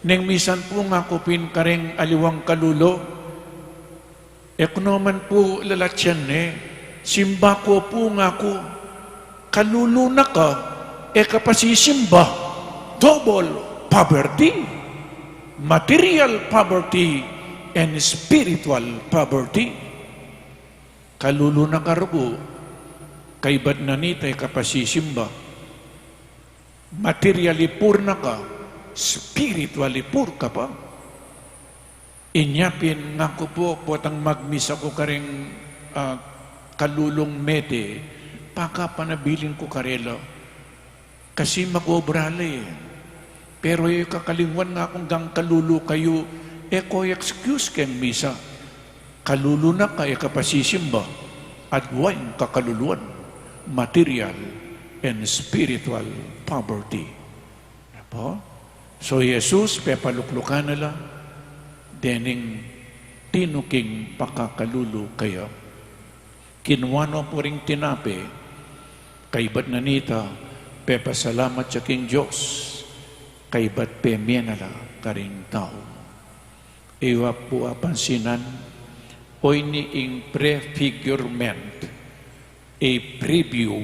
Neng misan pu ngaku pin kareng aliwang kalulu, e ku no man pu lalatyan ne, simba ku pu ngaku, kalulu na ka, e ka pa sisimba, double poverty, material poverty and spiritual poverty. Kalulu na ka rugu, kaybat na nita e ka pa sisimba. Materially poor na ka, spiritually poor ka pa. Inya pin ngaku pu, potang magmisa ku kareng, ah, kalulung mete, pakapanabilin ku karela. Kasi mag-obra la e. Pero e kakalingwan ngakung gang kalulu kayu, e ko excuse keng misa. Kalulu na ka, e ka pa sisimba, adwa ing kakaluluan, material and spiritual poverty. Apo? So, Jesus, pepaluklukan na la, dening tinuking pakakalulu kaya. Kinua no pu ring tinape, kaybat na nita, pepasalamat ya king Dios, kaybat pemie na la karing tau. Iwa pu apansinan, o ini ing prefigurement, a preview,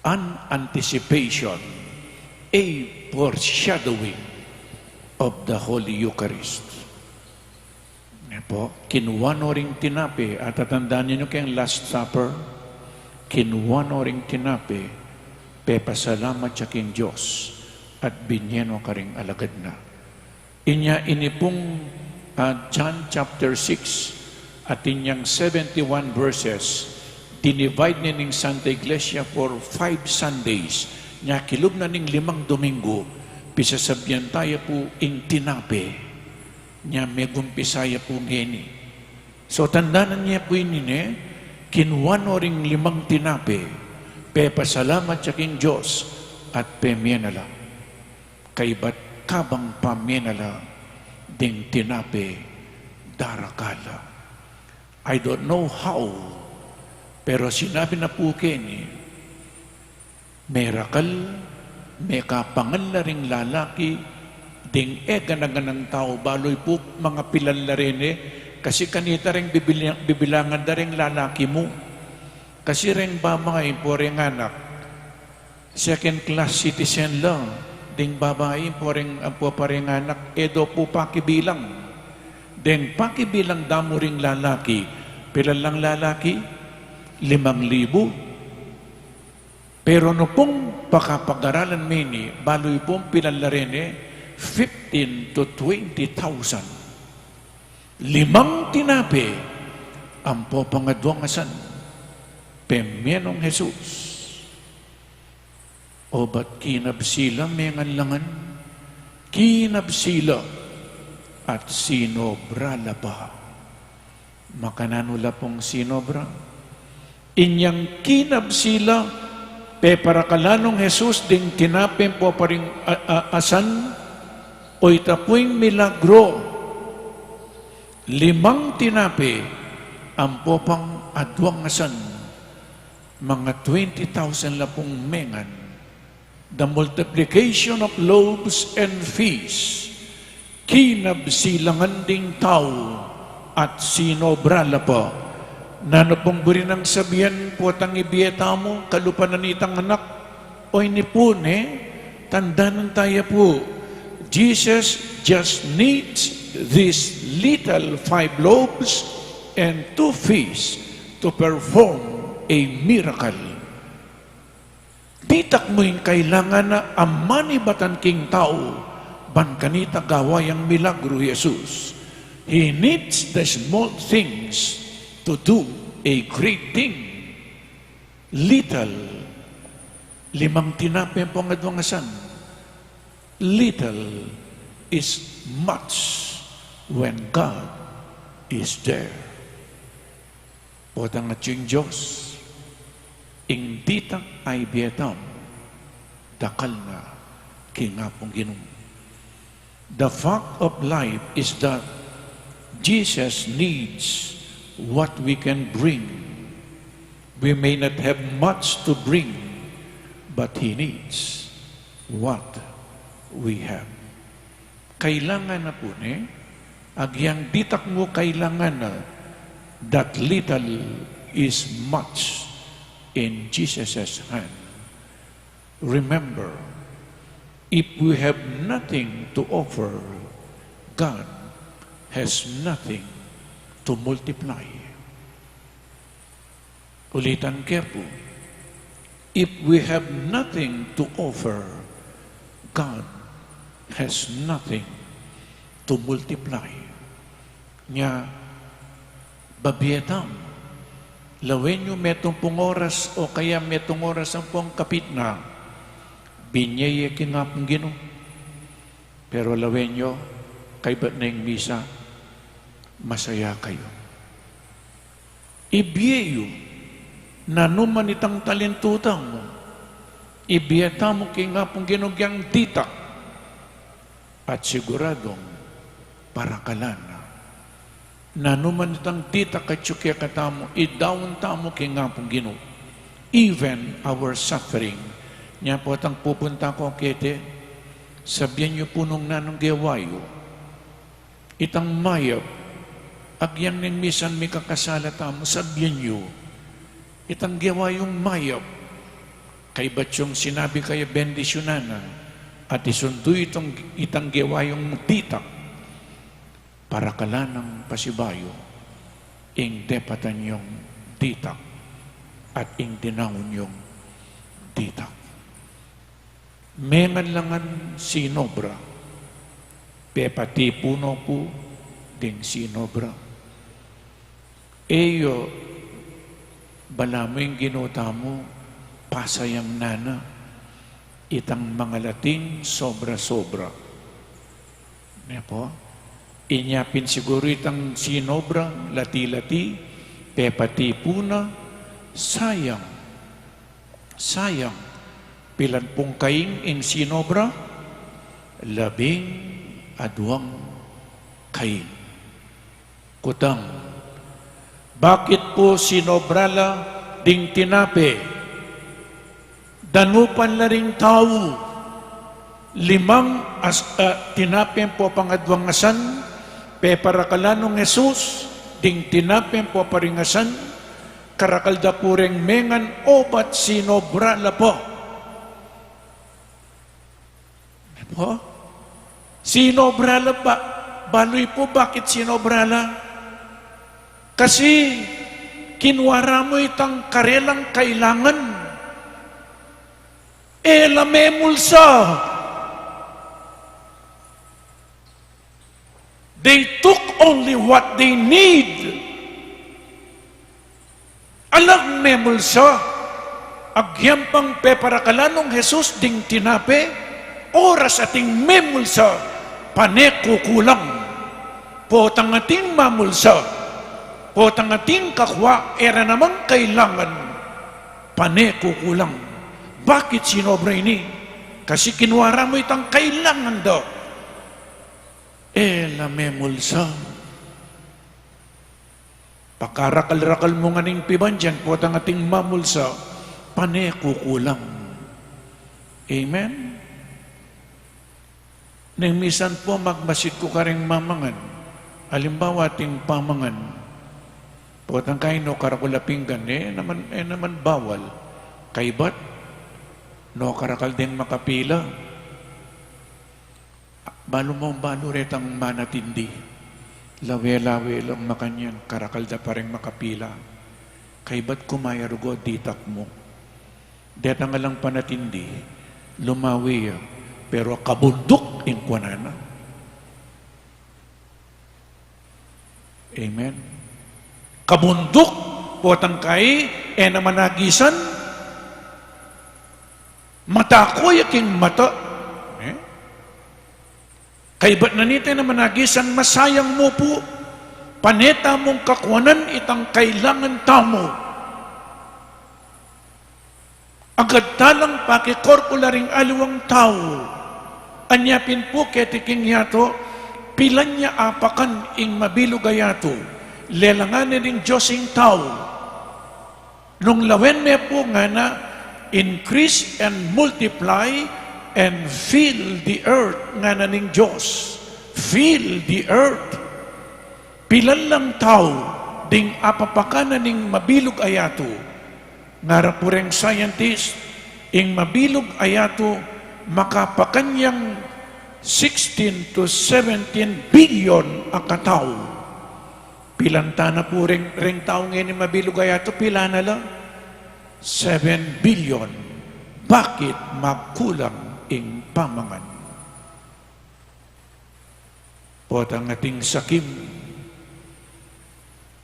an anticipation, a foreshadowing of the Holy Eucharist. Ne pu, kinua no ring tinape, atatandanan yu keng Last Supper, kinua no ring tinape, pepasalamat ya king Dios, at binye no karing alagad na. Inya ini pung, ah, John chapter six, atin yang seventy-one verses, dinivide ne ning Santa Iglesia for five Sundays. Nya kilub na ning limang Domingo, pisasabian taya pu ing tinape. Nya megumpisa ya pu ngeni. So, tandanan ye pu ini ne, kinua no ring limang tinape, pepasalamat ya king Dios, at pemie na la. Kaybat kabang pamie na la ding tinape, darakal la. I don't know how, pero sinabi na pu keni, merakal, mekapangan la ring lalaki, ding e gana-ganang tau, balu yu pu mangapilan la reni, Kasi kanita reng bibili-, bibilangan da reng lalaki mu. Kasi reng babai ampo reng anak, second class citizen la. Deng babai ampo reng, ampo pa reng anak, e da pu pakibilang. Deng pakibilang da mu ring lalaki, pilan lang lalaki? Limang libu. Pero nu pung pakapagaralan me ini, balu yu pung pilan la reni, fifteen to twenty thousand. Limang tinape ampo pang aduang asan, pemie nong Jesus. O bat kinabsi la, mengan la ngan, kinabsi la at sinobra la pa. Makananu la pung sinobra? Inyang kinabsi la, peparakalan nong Jesus ding tinape ampo pa ring a-, a-, asan, o ita pu ing milagro. Limang tinape ampo pang aduang asan, mga twenty thousand la pung mengan. The multiplication of loaves and fish. Kinabsi la ngan ding tau at sinobra la pa. Nanu pung buri nang sabian? Potang ibie tamu, kalupa na nitang anak, o ini pu ne, tandanan taya pu, Jesus just needs these little five loaves and two fish to perform a miracle. Ditak mu ing kailangan na a manibatan king tau, ban kanita gawa yang milagru i Jesus. He needs the small things to do a great thing. Little, limang tinape ampong aduang asan. Little is much when God is there. Potang atyu ing Dios, ing ditak a ibie tamu, dakal na king Apung Ginu. The fact of life is that Jesus needs what we can bring. We may not have much to bring, but He needs what we have. Kailangan na pu ne, agyang ditak mu kailangan na, that little is much in Jesus' hand. Remember, if we have nothing to offer, God has nothing to multiply. Ulitan ke pu, if we have nothing to offer, God has nothing to multiply. Nya, babie tamu, lawen yu metung pung oras o kaya metung oras ampong kapitna, binie ye king Apung Ginu. Pero lawen yu, kaybat na ing misa, masaya kayu. Ibie yu, nanu man itang talentu tamu, ibie tamu king Apung Ginu agyang ditak, at siguradung parakalan na. Nanu man itang ditak atyu kekatamu, idaun tamu king Apung Ginu, even our suffering. Nya potang pupunta ku keti, sabian yu pu nung nanung gewa yu. Itang mayap, agyang ning misan mikakasala tamu, sabian yu, itang gewa yung mayap, kaybat yung sinabi kaya bendisyunan na, at isundu itang, itang gewa yung ditak, parakalan nang pasibayu ing depatan yung ditak at ing dinaun yung ditak. Mengan la ngan sinobra, pepatipun no pu ding sinobra. E yu, balamu ing Ginu tamu, pasayang na na itang mangalating sobra-sobra. Ne pu? Inya pin siguru itang sinobra, lati-lati, pepatipun na, sayang. Sayang, pilan pung kaing ing sinobra? Labing aduang kaing. Kutang, bakit pu sinobra la ding tinape? Danupan la ring tau, limang as-, ah, tinape ampo pangaduang asan, Peparakal la nong Jesus ding tinape ampo paringasan, karakal da pu reng mengan obat sinobra la pa. Apo? Sinobra la ba? Balu yu pu bakit sinobra la? Kasi kinua ra mu itang karelang kailangan. E la memulsa. They took only what they need. Alang memulsa. Agyang pang peparakal la nong Jesus ding tinape, oras ating memulsa, pane kukulang. Potang ating mamulsa, potang ating kakua, e ra namang kailangan, pane kukulang. Bakit sinobra ini? Kasi kinua ra mu itang kailangan da. E la memulsa. Pakarakal-rakal mu ngan ing pibandian, potang ating mamulsa, pane kukulang. Amen? Neng misan pu magmasid ku karing mamangan. Alimbawa, ating pamangan. Potang kayi no karakal a pinggan, e naman, e naman bawal. Kaybat, no karakal deng makapila. Balu mu, balu retang manatindi. Lawe-lawe lang makanyan, karakal da pa reng makapila. Kaybat ku mayarugo, ditak mu. Detang alang panatindi, lumawe ya, pero kabunduk ing kuanan na. Amen. Kabunduk, potang kayi, e naman agisan, mata ku ya king mata. E? Kaybat na nita, e naman agisan, masayang mu pu, pane tamung kakuanan itang kailangan tamu. Agad talang pakikorkula ring aliwang tau. Anya pin pu keti king yatu, pilan ya apakan ing mabilug a yatu, lelangan ne ning Dios ing tau. Nung lawen me pu ngana, "Increase and multiply and fill the earth," ngana ning Dios. Fill the earth. Pilan lang tau ding apapakan na ning mabilug a yatu? Ngara pu reng scientist, ing mabilug a yatu makapakan yang sixteen to seventeen billion a katau. Pilan tana pu reng, reng tau ngeni mabilug a yatu, pilan na la? Seven billion. Bakit? Magkulang ing pamangan. Potang ating sakim,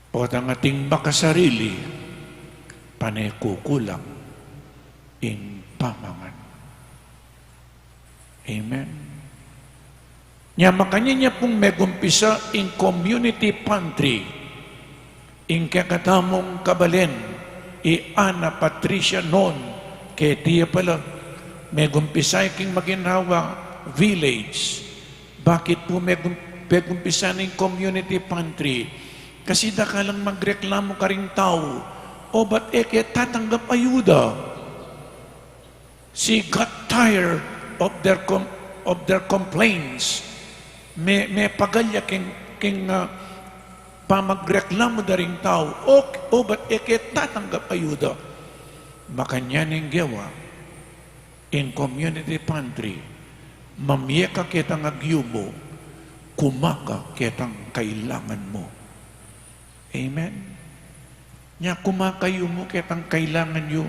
potang ating makasarili, pane kukulang ing pamangan. Amen. Nya makanyan ya pung megumpisa ing community pantry. Ing kekatamung kabalen, i Ana Patricia Non, keti ya pala, megumpisa ya king maginhawa village. Bakit pu megum-, megumpisa ne ing community pantry? Kasi dakal lang magreklamu karing tau, obat e ke tatanggap ayuda. She got tired of their com-, of their complaints. Me, mepagal ya king, king, ah, pamagreklamu da ring tau. O, obat e ke tatanggap ayuda? Makanyan ing gewa ing community pantry. Mamie ka ketang agyu mu, kuma ka ketang kailangan mu. Amen? Nya kuma kayu mu ketang kailangan yu.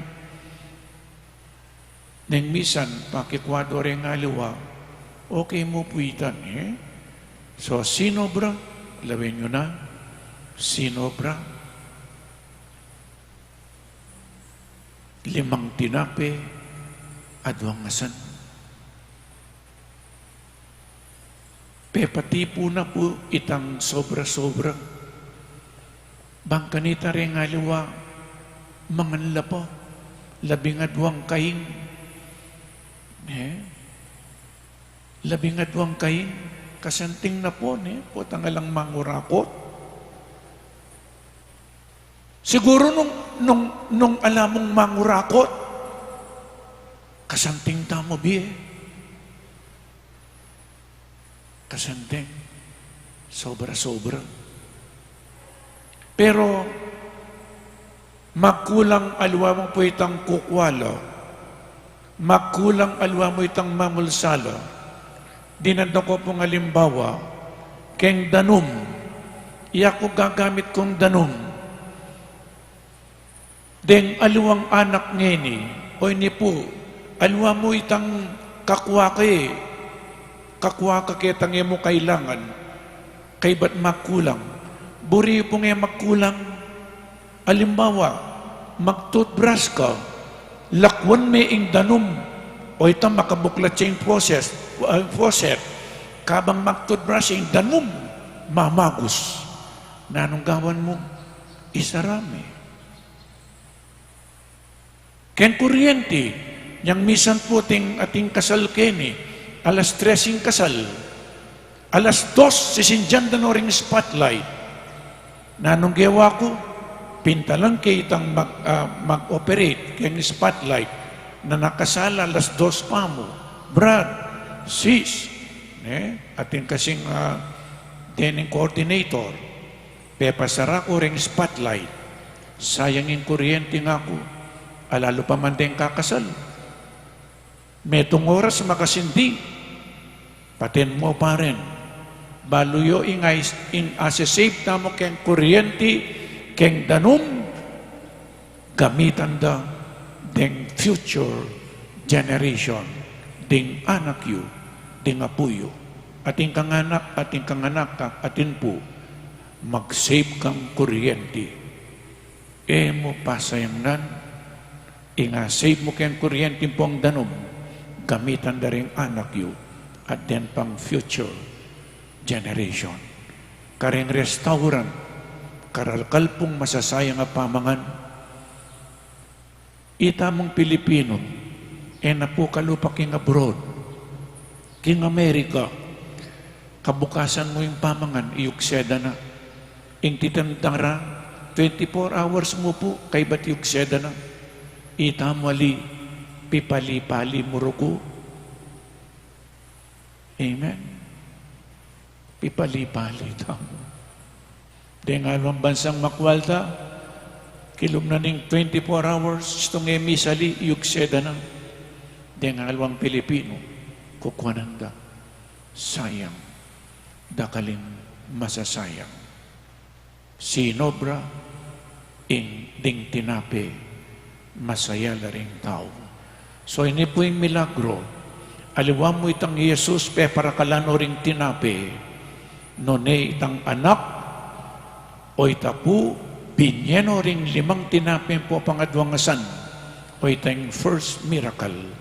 Neng misan, pakikwa do reng aliwa, okay mu pu itan, e? So, sinobra, lawen yu na, sinobra, limang tinape, aduang asan. Pepatipu na pu itang sobra-sobra. Bang kanita reng aliwa, mangan la pa, labing aduang kaing. E? Labing aduang kaing, kasanting na pu, ne? Potang alang mangurakot. Siguru nung, nung, nung ala mung mangurakot, kasanting tamu bie. Kasanting. Sobra-sobra. Pero, magkulang aliwa mu pu itang kukwa la. Magkulang aliwa mu itang mamulsa la. Dinadala ku pung alimbawa, keng danum. Iya ku gagamit kung danum. Deng aliwang anak ngeni, o ini pu, aliwa mu itang kakwa ka e, kakwa ka ketang e mu kailangan, kaybat magkulang. Buri yu pung e magkulang. Alimbawa, mag-toothbrush ka, lakwan me ing danum, o ita makabuklat ya ing faucet, ah, faucet, kabang mag-toothbrush ing danum, mamagus. Nanung gawan mu? Isara me. Keng kuryenti, nyang misan pu ating, ating kasal keni, alas tres ing kasal, alas dos sisindian da no ring spotlight. Nanung gewa ku? Pintalan ke itang mag, ah, mag-operate keng spotlight. Na nakasala alas dos pa mu. Brad, sis, ne? Atin kasing, ah, dening coordinator. Pepasara ku ring spotlight. Sayang ing kuryenti, ngaku. Alalu pa man deng kakasal. Metung oras makasindi. Paten mu pa rin. Balu yu ing ais-, ing asesave tamu keng kuryenti, keng danum, gamitan da deng future generation, ding anak yu, ding apu yu. Atin kang anak, atin kang anak, atin pu, mag-save kang kuryenti. E mu pasayangnan, ing a-save mu keng kuryenti ampong danum, gamitan da ring anak yu, at den pang future generation. Kareng restaurant, karalkal pung masasayang a pamangan. Itamung Pilipinu, e na pu kalupa king abroad, king Amerika, kabukasan mu ing pamangan, iyugse da na. Ing titinda ra, twenty-four hours mu pu, kaybat iyugse da na. Itamu ali, pipali-pali mu rugu. Amen. Pipali-pali tamu. Deng aliwang bansang makwalta, kilub na ning twenty-four hours, istung e misali, iyugse da na. Deng aliwang Pilipinu, kukuanan da. Sayang. Dakal ing masasayang. Sinobra ing ding tinape, masaya la ring tau. So, ini pu ing milagro. Aliwa mu itang i Jesus peparakalan no ring tinape, nune itang anak, o ita pu, binye no ring limang tinape ampong pangaduang asan, o ita ing first miracle.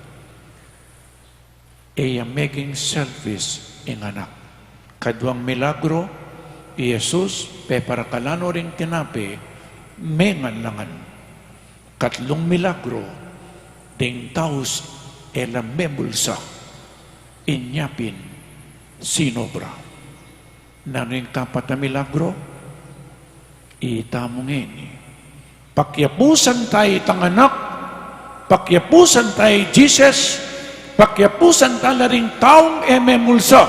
E ya meging selfish ing anak. Kaduang milagro, i Jesus, peparakalan no ring tinape, mengan la ngan. Katlung milagro, ding taus e la memulsa, inya pin sinobra. Nanu ing kapat a milagro? Itamu ngeni. Pakiapusan ta itang anak, pakiapusan ta i Jesus, pakiapusan ta la ring taung e memulsa,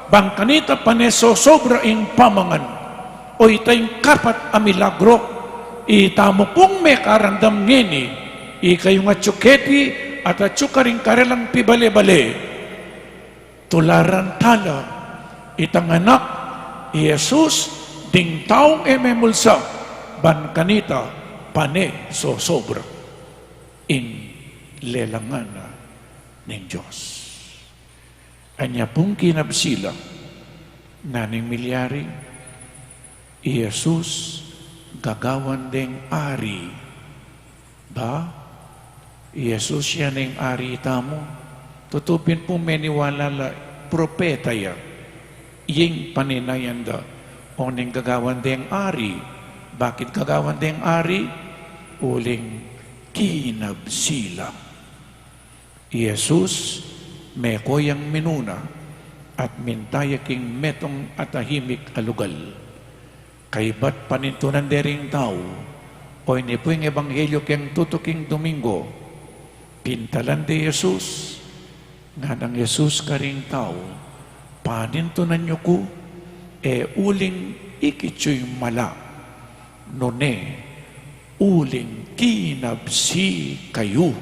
ban kanita pane sosobra ing pamangan. O ita ing kapat a milagro, itamu pung mekaramdam ngeni, ikayung atyu keti at atyu karing karelang pibale-bale. Tularan ta la itang anak, i Jesus, ding taung e memulsa, ban kanita pane sosobra ing lelangan na ning Dios. Anya pung kinabsi la, nanu ing milyari, i Jesus gagawan deng ari. Ba, i Jesus ya ing ari tamu. Tutu pin pu meniwala la propeta ya. Ing paninayan da, oning gagawan deng ari. Bakit gagawan deng ari? Uling kinabsi la. I Jesus, meko yang minuna, at minta ya king metung a tahimik a lugal. Kaybat panintunan de ring tau, o ini pu ing ebanghelyo keng tutuking Domingo, pintalan de i Jesus, nganang Jesus karing tau, panintunan yu ku, E uling ikit yu'y mala, nune uling kinabsi kayu.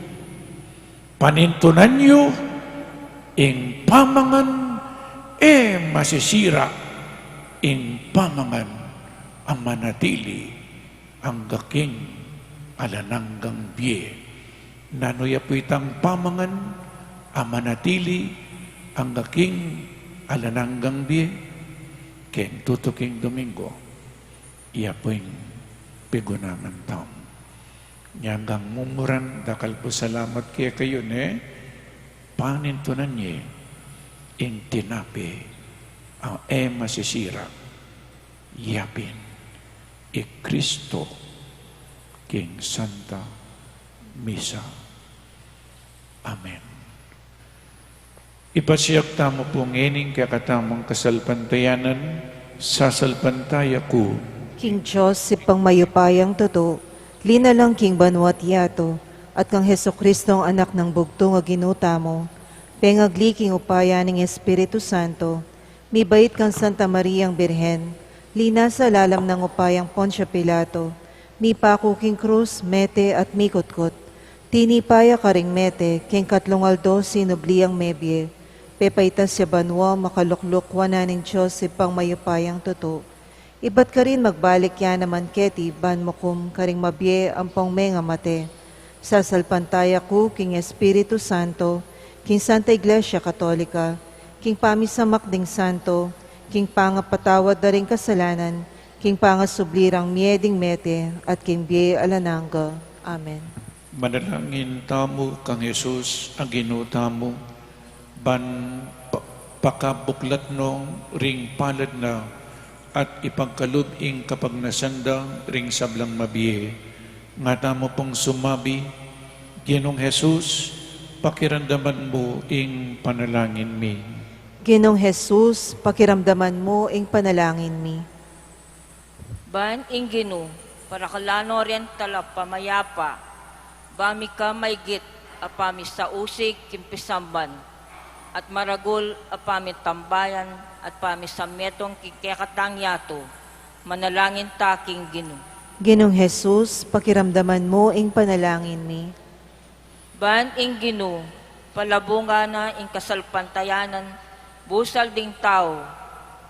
Panintunan yu ing pamangan e masisira, ing pamangan a manatili angga king alang anggang bie. Nanu ya pu itang pamangan a manatili angga king alang anggang bie? King tutuking Domingo, iya pu ing pigunaman tamu. Nyanggang mumuran, dakal pu salamat kekayu, ne, panintunan ye ing tinape a e masisira, yapin i Kristo king Santa Misa. Amen. Ipasiag tamu pu ngeni ing kekatamung kasalpantayanan. Sasalpantaya ku king Dios, Ibpang mayupayang tutu, linalang king banua't yatu, at kang Jesucristong Anak nang bugtung a Ginu tamu, pengagli king upaya ning Espiritu Santo, mibait kang Santa Mariang Birhen, linasa lalam nang upayang Poncio Pilato, mipaku king krus, mete at mikutkut. Tinipa ya karing mete, king katlung aldo sinubli yang mebie. Pepaitas ya banua, makalukluk wanan ning Dios Ibpang mayupayang tutu. Ibat karin magbalik ya naman keti ban mukum karing mabie ampong mengamate. Sasalpantaya ku king Espiritu Santo, king Santa Iglesia Katolika, king pamisamak ding santo, king pangapatawad da ring kasalanan, king pangasubli rang mie ding mete, at king bie alang angga. Amen. Manalangin tamu kang Jesus a Ginu tamu, ban pa-, pakabuklat no ring palad na at ipagkalub ing kapagnasan da ring sablang mabie. Nga tamu pung sumabi, Ginung Jesus, pakiramdaman mu ing panalangin mi. Ginung Jesus, pakiramdaman mu ing panalangin mi. Ban ing Ginu, parakala no ring talapamayapa, ba mika maigit a pamisausig king pisamban, at maragul a pamitambayan, at pamisametung king kekatang yatu, manalangin ta king Ginu. Ginung Jesus, pakiramdaman mu ing panalangin mi. Ban ing Ginu, palabungan na ing kasalpantayanan busal ding tau,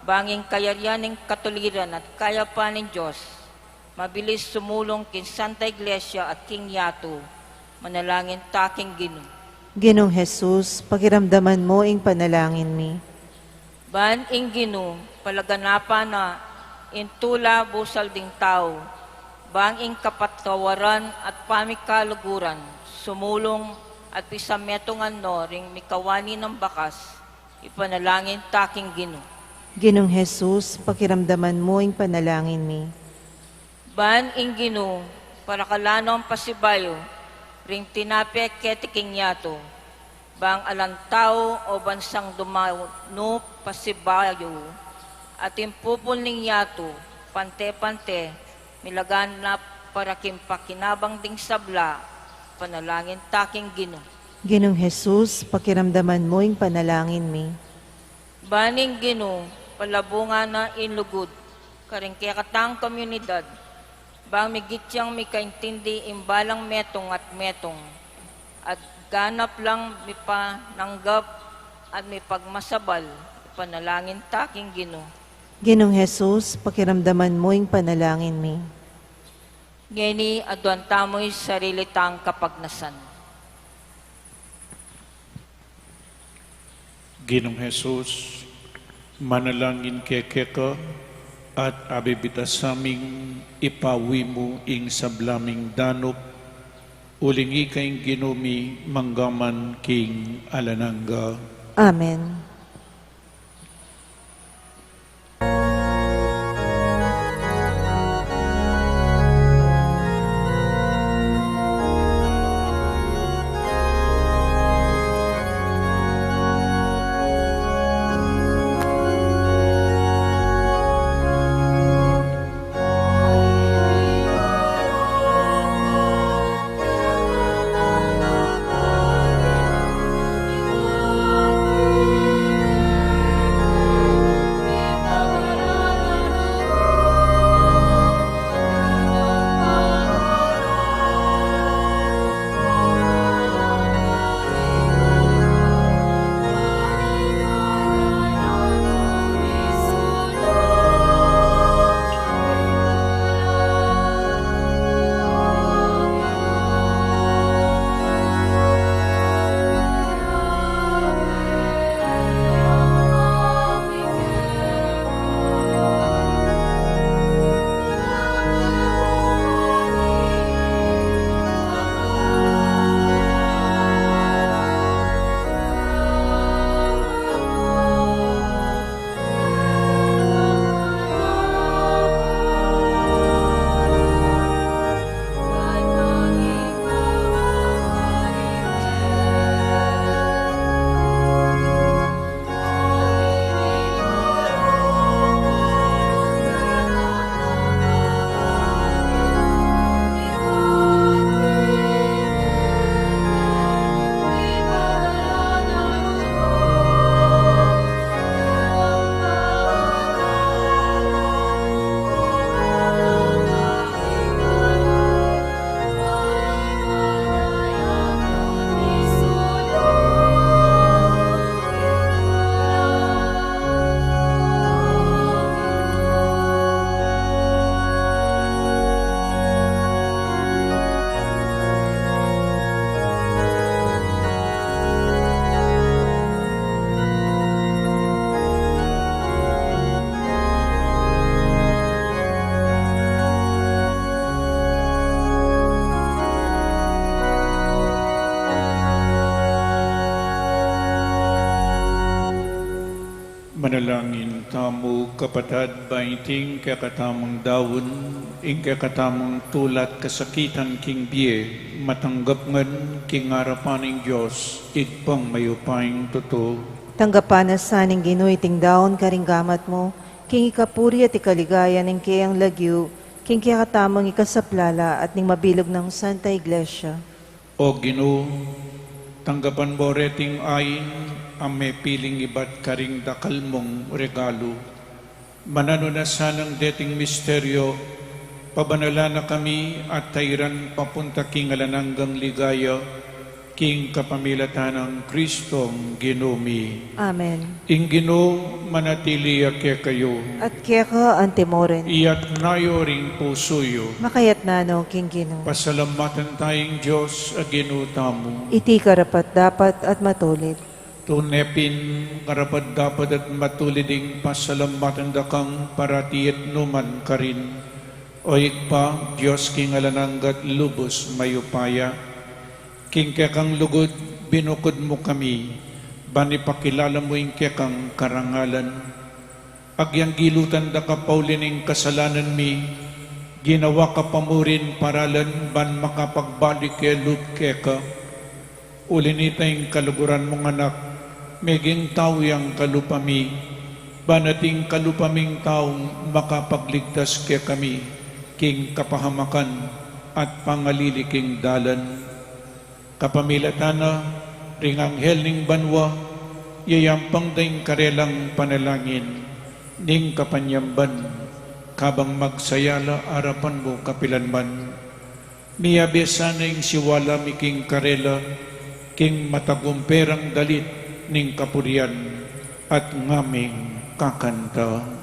bang ing kayarian ning katuliran at kayapan ning Dios, mabilis sumulung king Santa Iglesia at king yatu, manalangin ta king Ginu. Ginung Jesus, pakiramdaman mu ing panalangin mi. Ban ing Ginu, palaganapan na ing tula busal ding tau, bang ing kapatawaran at pamikaluguran, sumulung at pisametungan no ring mikawani nang bakas, ipanalangin ta king Ginu. Ginung Jesus, pakiramdaman mu ing panalangin mi. Ban ing Ginu, parakala nong pasibayu ring tinape keti king yatu, bang alang tau o bansang dumanu pasibayu, at ing pupul ning yatu, pante-pante, milaganap para king pakinabang ding sabla, panalangin ta king Ginu. Ginung Jesus, pakiramdaman mu ing panalangin mi. Ban ing Ginu, palabungan na ing lugud karing kekatang komunidad, bang migit yang mikaintindi ing balang metung at metung, at ganap lang mipananggap at mipagmasabal, ipanalangin ta king Ginu. Ginung Jesus, pakiramdaman mu ing panalangin mi. Ngeni, aduan tamu ing sarili tang kapagnasan. Ginung Jesus, manalangin kami keka, at abibitas ming ipawi mu ing sabla ming danup, uling ika ing Ginu mi mangga man king alang angga. Amen. Manalangin tamu, kapatad, ba iting kekatamung daun, ing kekatamung tula at kasakitan king bie, matanggap ngan king arapan ning Dios, Ibpang mayupayang tutu. Tanggapan na sa ning Ginu iting daun karing gamat mu, king ikapuri at ikaligaya ning keyang lagyu, king kekatamung ikasaplala at ning mabilug nang Santa Iglesia. O Ginu, tanggapan mu reting ain a mepiling ibat karing dakal mung regalu. Mananu na sanang deting misteryo, pabanalan na kami at tairan papunta king alang anggang ligaya, king kapamilatan nang Kristong Ginu mi. Amen. Ing Ginu manatili ya kekayu. At keka antimurin. Iyatas yu ring pusu yu. Makayatas no king Ginu. Pasalamatan taya ing Dios a Ginu tamu. Iti karapat-dapat at matulid. Tune pin karapat-dapat at matulid ing pasalamatan da kang parati at nu man karin, O Ibpa, Dios king alang angga at lubus mayupaya. King kekang lugud, binukud mu kami, ban ipakilala mu ing kekang karangalan. Agyang gilutan da ka pauli ning kasalanan mi, ginawa ka pa mu ring paralan ban makapagbalik ke lub keka. Uli nita ing kaluguran mung Anak, meging tau yang kalupa mi, ban ating kalupa ming taung makapagligtas kekami, king kapahamakan at pangalili king dalan. Kapamilatan na ring anghel ning banua, yayampang da ing karelang panalangin, ning kapanyamban, kabang magsaya la arapan mu kapilan man. Miyabe sana ing siwala mi king karela, king matagumpe rang dalit ning kapurian at ngaming kakanta.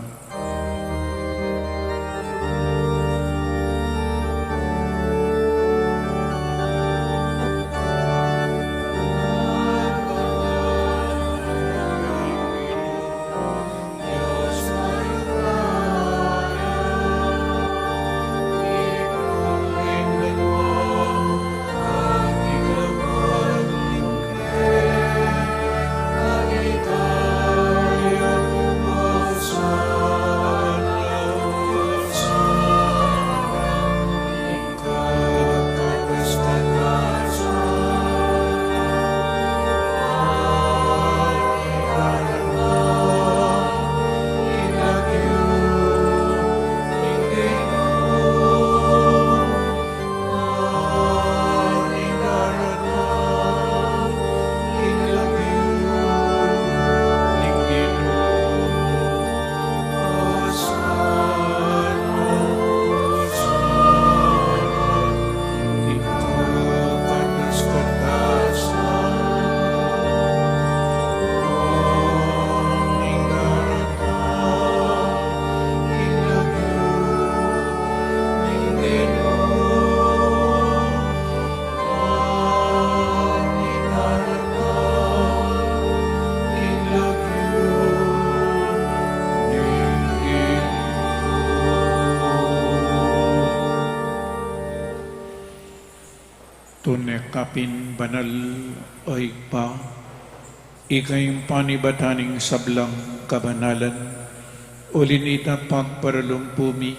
Tune ka pin banal, o Ibpa, ika ing panibatan ning sablang kabanalan. Uli nita pagparalumpu mi,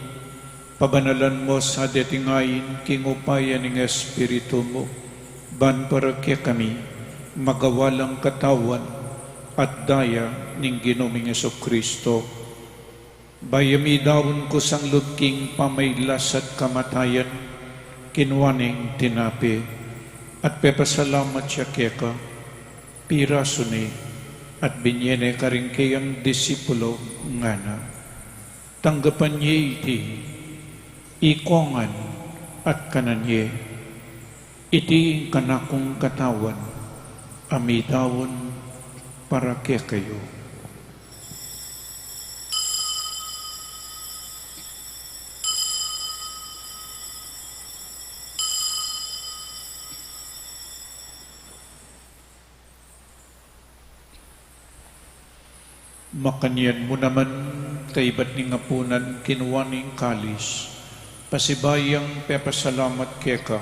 pabanalan mu sa deting ain king upaya ning Espiritu mu, ban para kekami magawa lang katawan at daya ning Ginu ming Jesucristo. Bayu ya midaun kusang lub king pamailas at kamatayan, kinua ne ing tinape, at pepasalamat ya keka, pirasu ne, at binye ne karing keyang disipulo, ngana: Tanggapan ye iti, ikongan at kanan ye. Iti ing kanakung katawan, a midaun para kekayu. Makanyan mu naman, kaibat ning apunan, kinua ne ing kalis, pasibayu yang pepasalamat keka,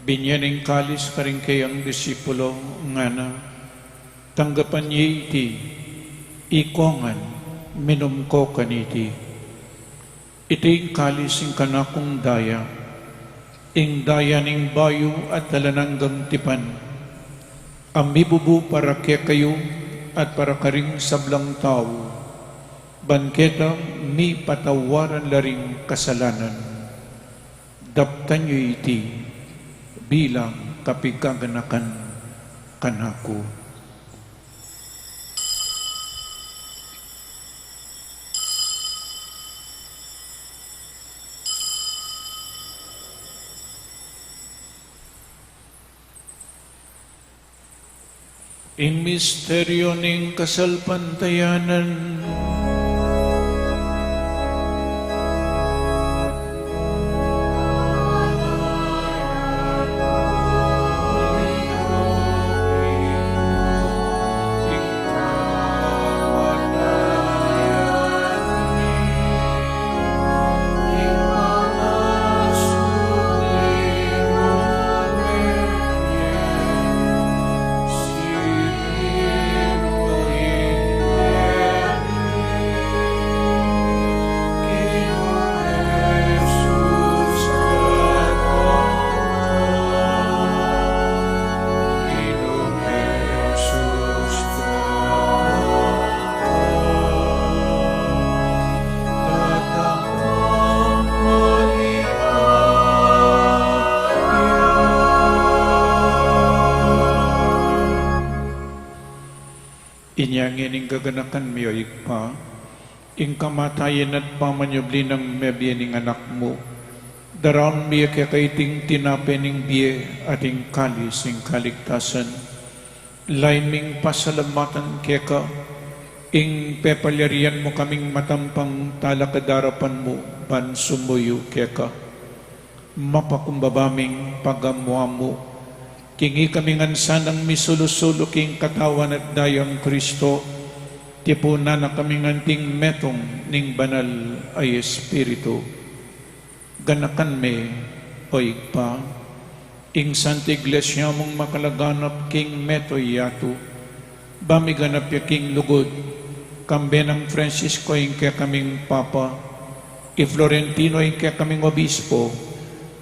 binye ne ing kalis karing keyang disipulo, ngana: Tanggapan ye iti, Ikongan, minum ko kaniti. Iti ing kalis ning kanakung daya, ing daya ning bayu at alang anggang tipan, a mibubu para kekayu at para karing sablang tau, ban keta mipatawaran la ring kasalanan. Daptan yu iti bilang kapigaganakan kanaku. Ing misteryo ning kasalpantayanan. Inya ngeni ing gaganakan mi, o Ibpa, ing kamatayan at pamanyubli nang mebie ning Anak mu, daraun mi keka iting tinape ning bie at ing kalis ning kaligtasan. Lain ming pasalamatan keka ing pepalyarian mu kaming matampang talakad king arapan mu ban sumuyu keka. Mapakumbaba ming pagamu-amu king ikami ngan sanang misulu-sulu king katawan at dayang Kristo, tipunan na kaming anting metung ning Banal a Espiritu. Ganakan me, o Ibpa, ing Santa Iglesia mung makalaganap king mabilug a yatu, ba miganap ya king lugud, kambe nang Francisco ing kekaming Papa, i Florentino ing kekaming Obispo,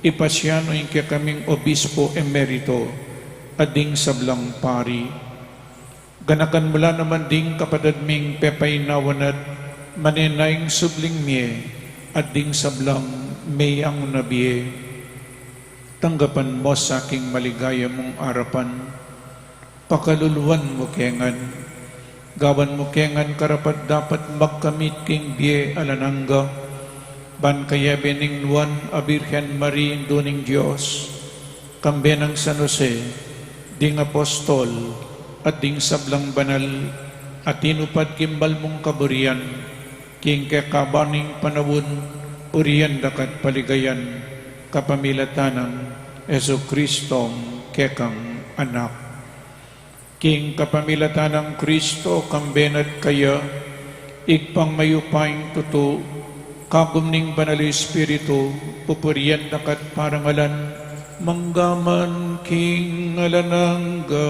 i Pasiano ing kekaming Obispo Emerito, at ding sablang pari. Ganakan mu la naman ding kapatad ming pepainawan at manenayang subling mie, at ding sablang meyanguna bie. Tanggapan mu sa king maligaya mung arapan, pakaluluan mu ke ngan, gawan mu ke ngan karapat-dapat magkamit king bie alang angga, ban kayabe ning Nuan a Birhen Mari, Indu ning Dios, kambe nang San Jose, ding apostol, at ding sablang banal a tinupad king banal mung kaburian, king kekaban ning panaun, purian da ka at paligayan, kapamilatan nang Jesucristo, kekang Anak. King kapamilatan nang Kristo, kambe na at kaya, Ibpang mayupayang tutu, kagum ning Banal a Espiritu, pupurian da ka at parangalan, mangga man king alang angga.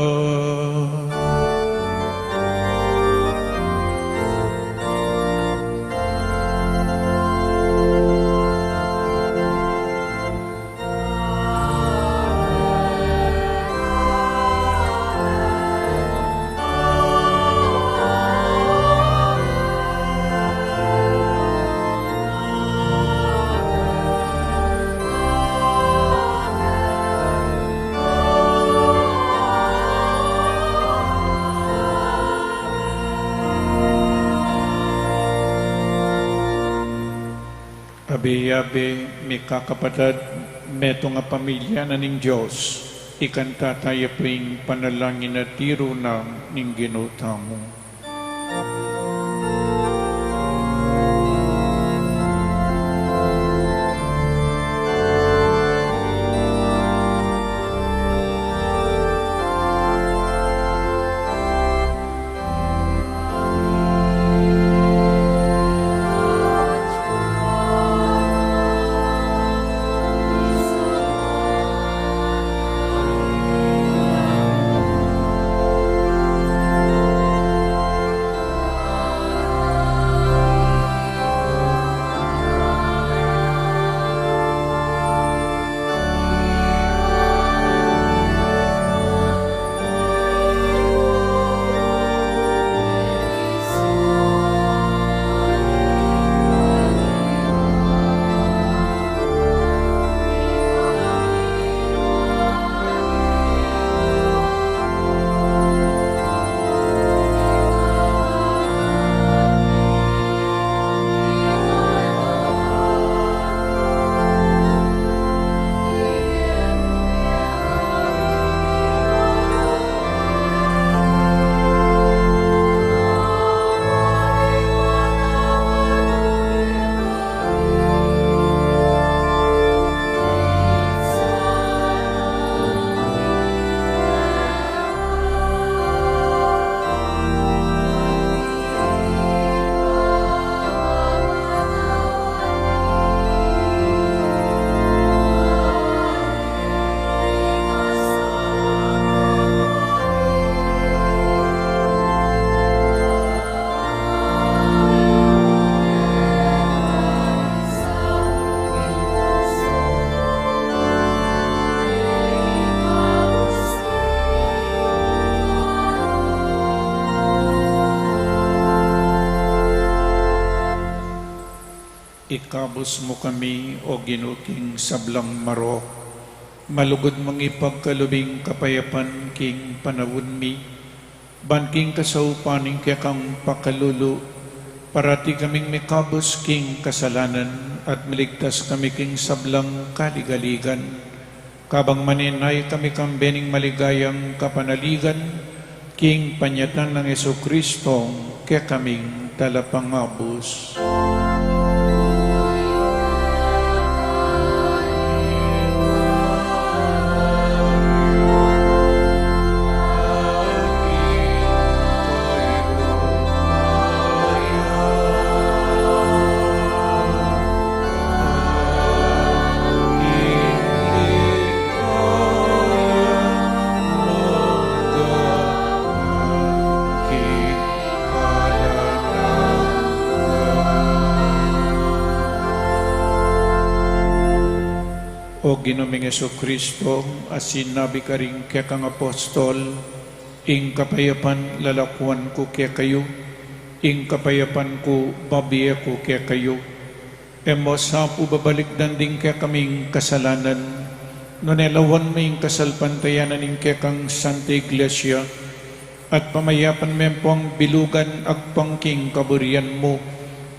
Abe-abe, mikakapatad, metung a pamilya na ning Dios, ikanta taya pu ing panalangin a tiru na ning Ginu tamu. Kabus mu kami, O Ginu, king sablang marok. Malugud mung ipagkalub ing kapayapan king panaun mi. Ban king kasaupan ning kekang pakalulu, parati kaming mikabus king kasalanan at miligtas kami king sablang kaligaligan. Kabang manenaya kami kambe ning maligayang kapanaligan, king panyatang nang Jesucristo, kekaming Talapangabus. O Ginu ming Jesucristo, a sinabi karing kekang apostol, ing kapayapan lalakuan ku kekayu, ing kapayapan ku babie ku kekayu. E mu sa pu babalikdan ding kekaming kasalanan, nune lawan me ing kasalpantayanan ning kekang Santa Iglesia, at pamayapan me pu ing bilugan agpang king kaburian mu,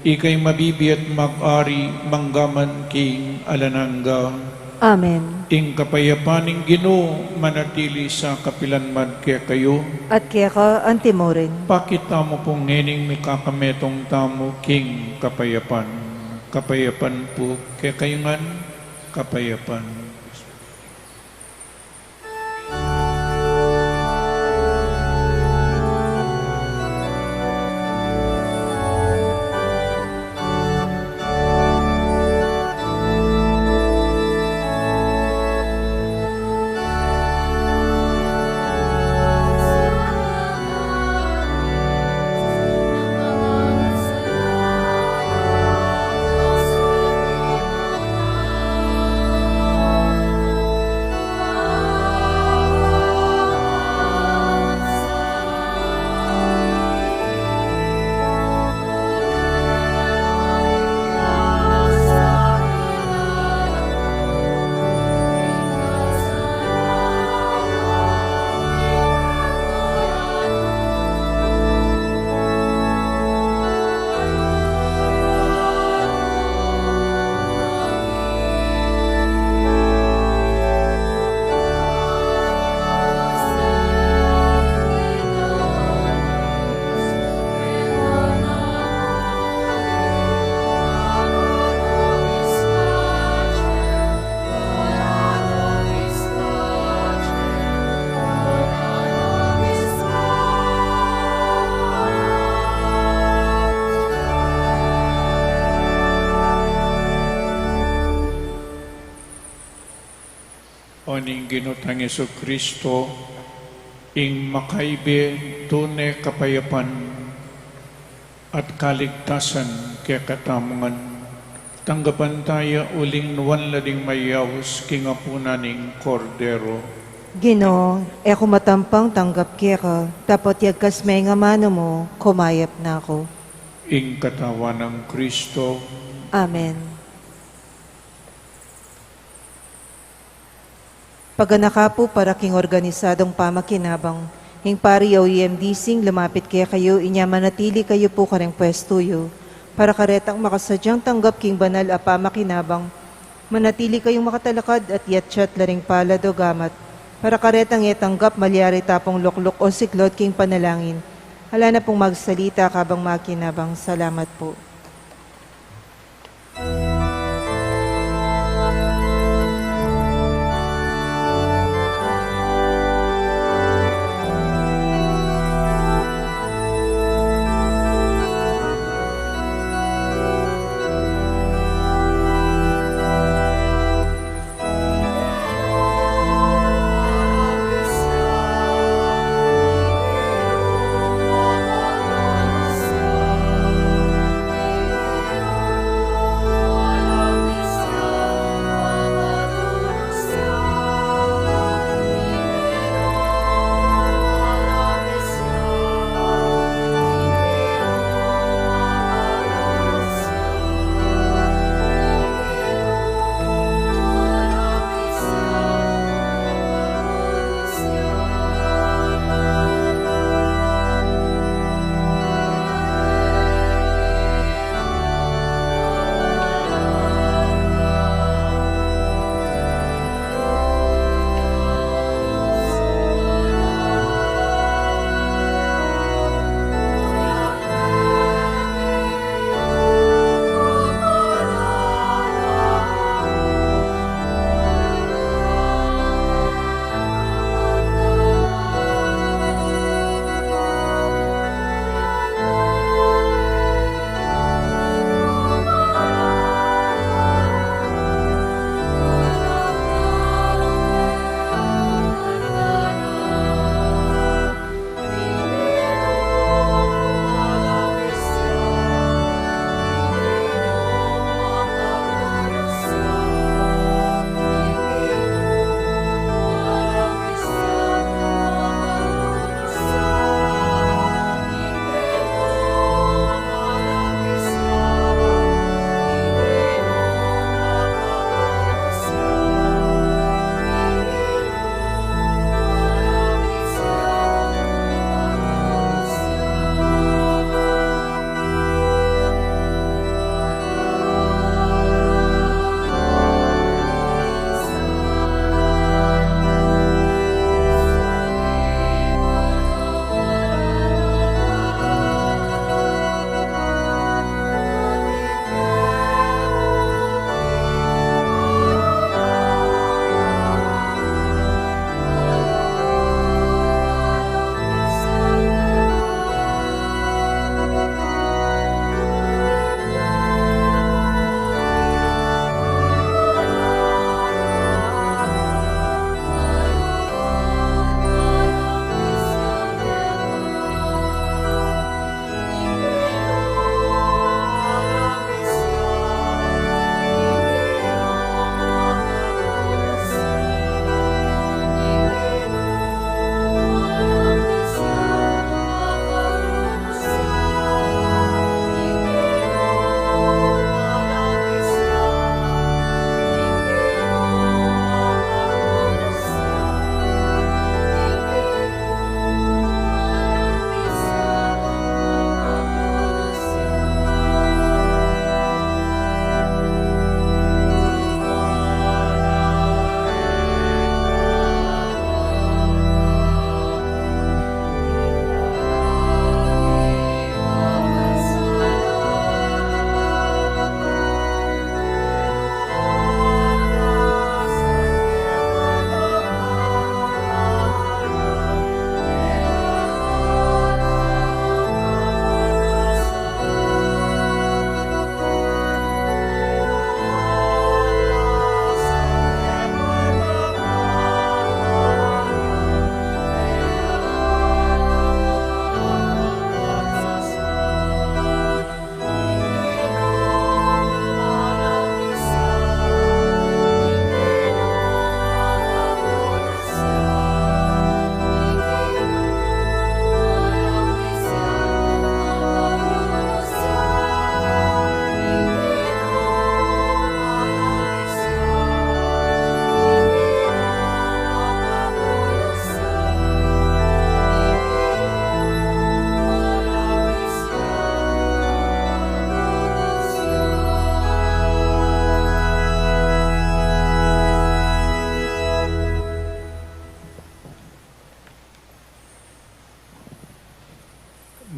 ika ing mabibie at mag-ari manggaman king alang angga. Amen. Ing kapayapan ning Ginu manatili sa kapilan man kekayu. At keka anti murin. Pakit tamu pu ngening mikakametung tamu king kapayapan. Kapayapan pu kekayu ngan, kapayapan. O ning Ginu tang Jesucristo, ing makaibe tune kapayapan at kaligtasan kekatamu ngan, tanggapan taya uling nuan la ding mayaus king apunan ning Kordero. Ginu, e ku matampang tanggap keka, dapot yagkas me ing amanu mu, kumayap na ku. Ing katawan nang Kristo. Amen. Paganaka pu para king organisadong pamakinabang, ing pari o E M D C ing lumapit kekayu, inya manatili kayu pu karing pwestu yu, para karetang makasadyang tanggap king banal a pamakinabang, manatili kayung makatalakad at yatyat la ring palad o gamat, para karetang e tanggap malyari tapung lukluk o siklod king panalangin. Ala na pung magsalita kabang makinabang. Salamat pu.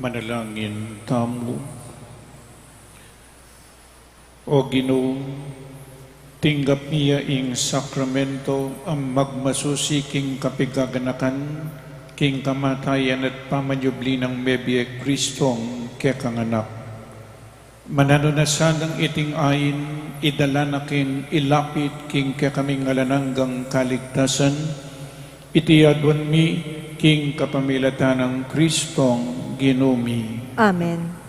Manalangin tamu. O Ginu, tinggap mi ya ing sakramento a magmasusi king kapigaganakan, king kamatayan at pamanyubli nang mebie Kristong kekang Anak. Mananu na sanang iting ain idala na king ilapit king kekaming alang anggang kaligtasan, iti aduan mi king kapamilatan nang Kristong Ginu mi. Amen.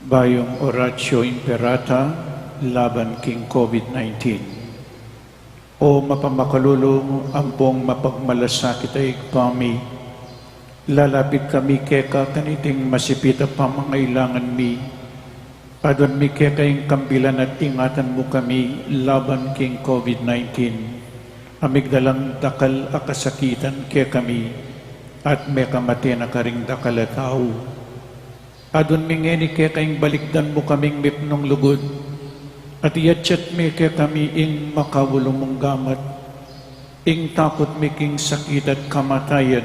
Bayung Oratio Imperata laban king COVID nineteen. O mapamakalulu ampong mapagmalasakit a Ibpa mi, lalapit kami keka kaniting masipit a pamangailangan mi. Aduan mi keka ing kambilan at ingatan mu kami laban king COVID nineteen. A migdalang dakal a kasakitan kekami at mekamate na karing dakal a tau. Aduan mi ngeni keka ing balikdan mu kaming mipnung lugud, at iyatyat mi kekami ing makaulu mung gamat, ing takut mi king sakit at kamatayan,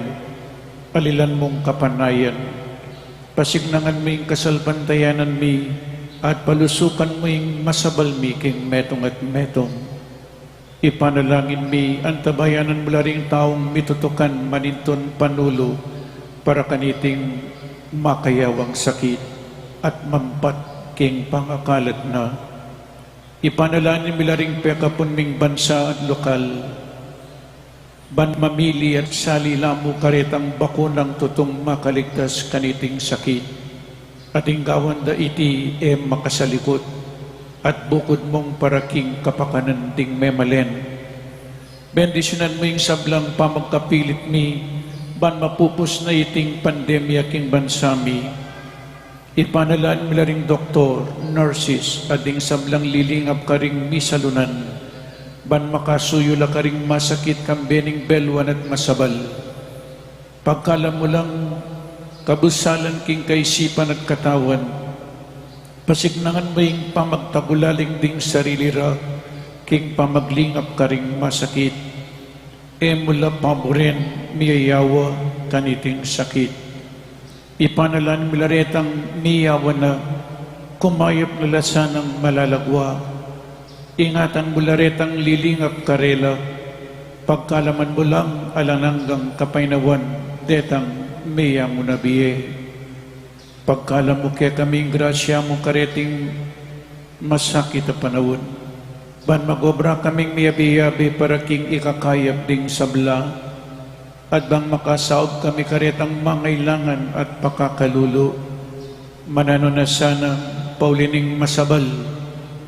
alilan mung kapanayan, pasignangan mi ing kasalpantayanan mi, at palusukan mu ing masabal mi king metung at metung. Ipanalangin mi, antabayanan mu la ring taung mitutukan manintun panulu para kaniting makayawang sakit at mampat king pangakalat na. Ipanalangin mi la ring pekapun ming bansa at lokal, ban mamili at sali la mu karetang bakunang tutung makaligtas kaniting sakit. At ing gawan da iti e makasalikut, at bukud mung para king kapakanan ding memalen. Bendisyunan mu ing sablang pamagkapilit mi, ban mapupus na iting pandemya king bansa mi. Ipanalangin mi la ring doktor, nurses, at ding sablang lilingap karing misalunan, ban makasuyu la karing masakit kambe ning beluan at masabal. Pagkalam mu lang kabusalan king kaisipan at katawan, pasignangan mu ing pamagtagulaling ding sarili ra king pamaglingap karing masakit. E mu la paburen miyayawa kaniting sakit. Ipanalangin mi la retang miyawa na, kumayap na la sanang malalagwa. Ingatan mu la retang lilingap karela, pagkalaman mu lang alang anggang kapaynawan detang meyamuna bie. Pagkalam mu kekami ing grasya mu kareting masakit a panaun, ban mag-obra kaming miyabe-yabe para king ikakayap ding sabla, at bang makasaub kami karetang mangailangan at pakakalulu. Mananu na sana, pauli ning masabal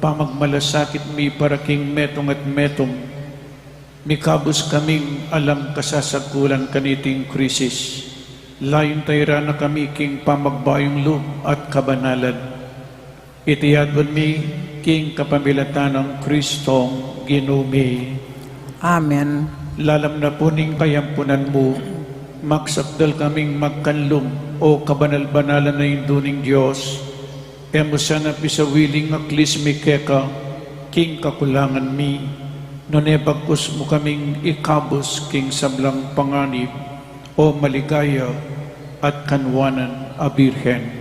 pamagmalasakit mi para king metung at metung, mikabus kaming alang kasasagkulan kaniting krisis. Layun tayra na kami king pamagbayung lub at kabanalan. Iti aduan mi king kapamilatan nang Kristong Ginu mi. Amen. Lalam na pu ning kayampunan mu, magsakdal kaming magkanlum, o kabanal-banalan a Indu ning Dios. E mu sana pisawili ing aklis mi keka king kakulangan mi, nune bagkus mu kaming ikabus king sablang panganib, o maligaya at kanwanan a Birhen.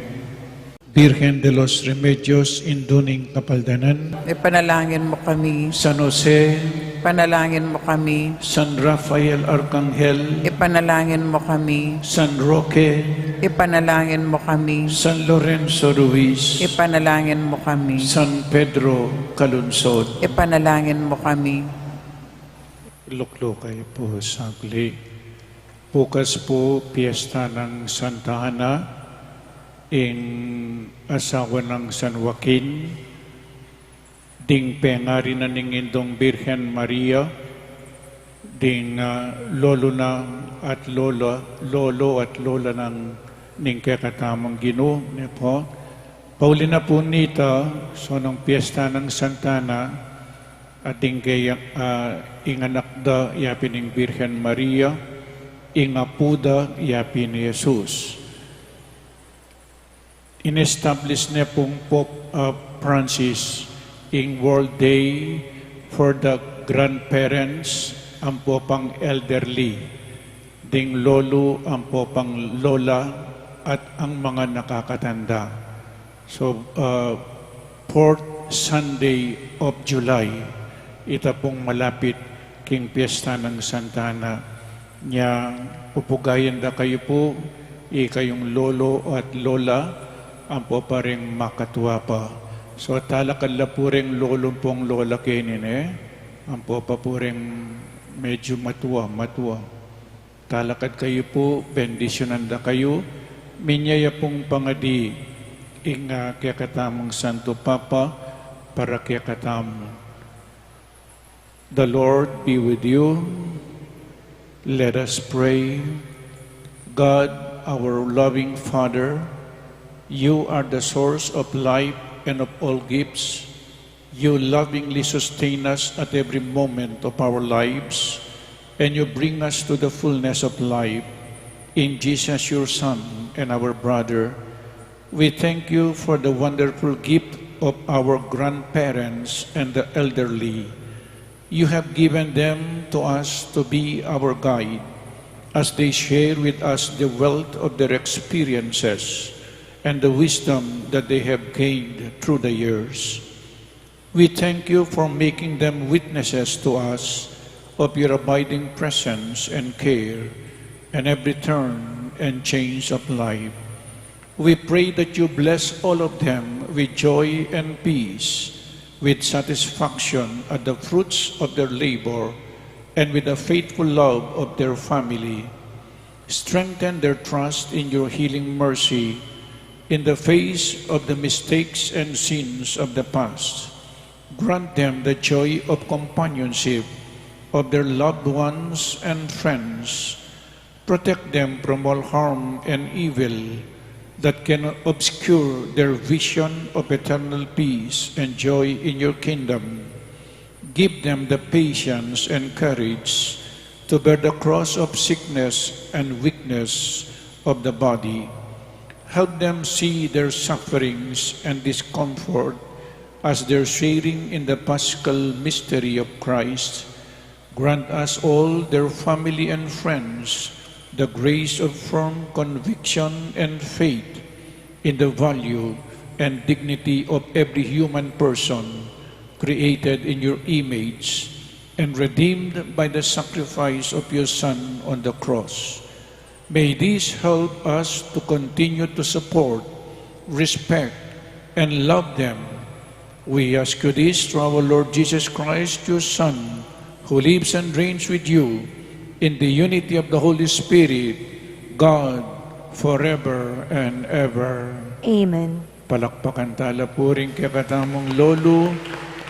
Birhen de los Remedios, Indu ning Kapaldanan. Ipanalangin mu kami. San Jose. Ipanalangin mu kami. San Rafael Arkanghel. Ipanalangin mu kami. San Roque. Ipanalangin mu kami. San Lorenzo Ruiz. Ipanalangin mu kami. San Pedro Calungsod. Ipanalangin mu kami. Lukluk kayu pu saglit. Bukas pu, piyesta nang Santa Ana, ing asawa nang San Joaquin, ding pengari na ning Indung Birhen Maria, ding, ah, lolo na at lola, lolo at lola nang ning kekatamung Ginu, ne pu. Pauli na pu nita, so nung piyesta nang Santa Ana, at ding kaya, ah, ing anak da, yapin ing Birhen Maria, ing apu da, yapin i Jesus. In-establish ne pung Pope, ah, Francis ing World Day for the Grandparents ampo pang elderly. ding lolo, ampo pang lola, at ang mga nakakatanda. So, uh, fourth Sunday of July, ita pung malapit king piyesta nang Santa Ana. Nya, pupugayan da kayu pu, ikayung lolo at lola, ampo pa ring makatua pa. So, talakad la pu ring lolo ampong lola keni, ne? Ampo pa pu ring medyo matua, matua. Talakad kayu pu, bendisyunan da kayu, minya ya pung pangadi ing, ah, kekatamung Santo Papa para kekatamu. The Lord be with you. Let us pray. God, our loving Father, you are the source of life and of all gifts. You lovingly sustain us at every moment of our lives, and you bring us to the fullness of life in Jesus, your Son and our brother. We thank you for the wonderful gift of our grandparents and the elderly. You have given them to us to be our guide as they share with us the wealth of their experiences and the wisdom that they have gained through the years. We thank you for making them witnesses to us of your abiding presence and care in every turn and change of life. We pray that you bless all of them with joy and peace, with satisfaction at the fruits of their labor, and with the faithful love of their family. Strengthen their trust in your healing mercy in the face of the mistakes and sins of the past. Grant them the joy of companionship of their loved ones and friends. Protect them from all harm and evil that can obscure their vision of eternal peace and joy in your kingdom. Give them the patience and courage to bear the cross of sickness and weakness of the body. Help them see their sufferings and discomfort as their sharing in the paschal mystery of Christ. Grant us all, their family and friends, the grace of firm conviction and faith in the value and dignity of every human person created in your image and redeemed by the sacrifice of your Son on the cross. May this help us to continue to support, respect, and love them. We ask you this through our Lord Jesus Christ, your Son, who lives and reigns with you in the unity of the Holy Spirit, God, forever and ever. Amen. Palakpakan tala pu ring kekatamung lolo,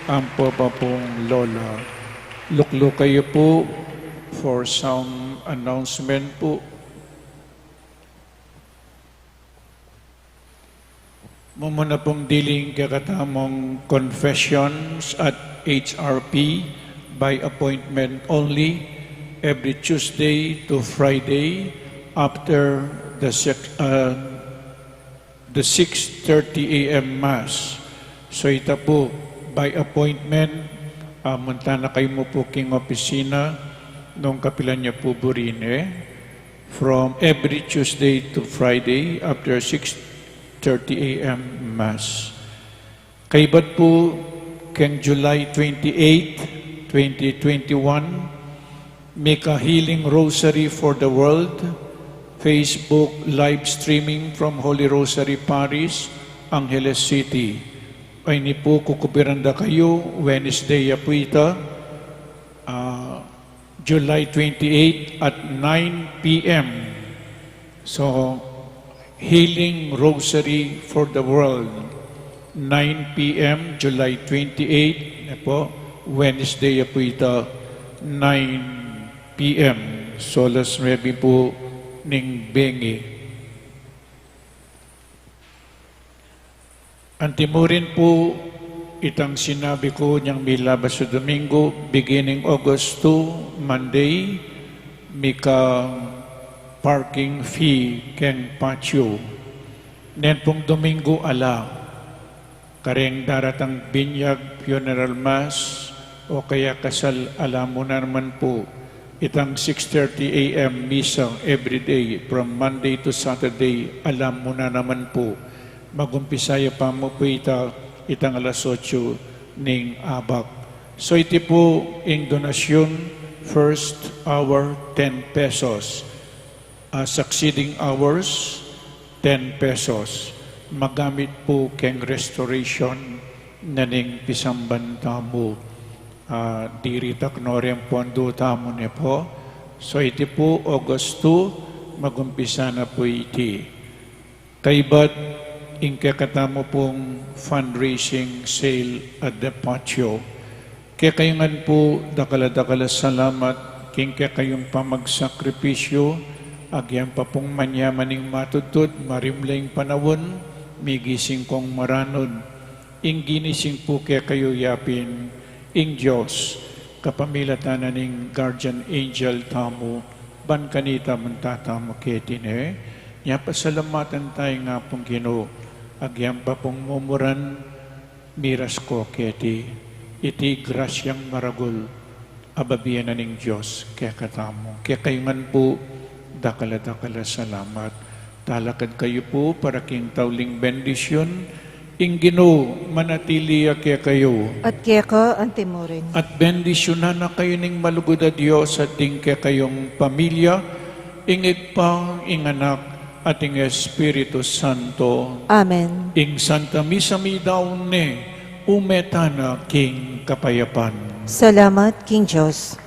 ampo pa pung lola. Lukluk kayu pu for some announcement pu. Mumuna pung diling kekatamung confessions at H R P by appointment only every Tuesday to Friday after the sec-, uh, the six thirty A M Mass. So ita pu, by appointment, ah, munta na kayu mu pu king opisina nung kapilan yu pu buri ne, from every Tuesday to Friday after six thirty A M Mass. Kaybat pu keng July twenty-eight, twenty twenty-one, mika Healing Rosary for the World, Facebook live streaming from Holy Rosary Parish, Angeles City. Ini pu kukubiran da kayu, Wednesday ya pu ita, ah, July twenty-eight at nine P M. So, Healing Rosary for the World, nine P M, July twenty-eight, ne pu, Wednesday ya pu ita, nine P M. So, alas nuebe pu ning bengi. Antimurin pu itang sinabi ku inyang milabas a Domingo, beginning August two, Monday, mika parking fee keng patio. Nen pung Domingo ala, kareng daratang binyag, funeral mass, o kaya kasal, ala mu naman pu. Itang six thirty A M misa every day from Monday to Saturday, alam mu na naman po. Mag-umpisa ya pa mu po ita, itang alas otso ning abak. So, iti po ing donasyon, first hour, ten pesos. Ah, succeeding hours, ten pesos. Magamit po keng restoration na ning pisamban tamu. Ah, diri takno ring pondo tamu ne po. So, iti po, August two, mag-umpisa na po iti. Kaybat ing kekatamu pong fundraising sale at the patio. Kekayu ngan po, dakal a dakal a salamat king kekayung pamagsakripisyu, agyang pa pong manyaman ing matudtud, marimla ing panaun, migising kong maranud. Ing ginising po kekayu yapin ing Dios, kapamilatan na ning guardian angel tamu, ban kanita munta tamu keti ne, nya pasalamatan taya ing Apung Ginu, agyang pa pong mumuran, miras ko keti, iti grasyang maragul, a bibie na ning Dios kekatamu. Kekayu ngan po, dakal a dakal a salamat. Talakad kayu po para king tauling bendisyun, ing Ginu manatili ya kekayu. At keka antimurin. At bendisyunan na kayu ning malugud a Dios at ding kekayung pamilya, ing Ibpa, ing Anak, at ing Espiritu Santo. Amen. Ing Santa Misa midaun ne, ume tana king kapayapan. Salamat king Dios.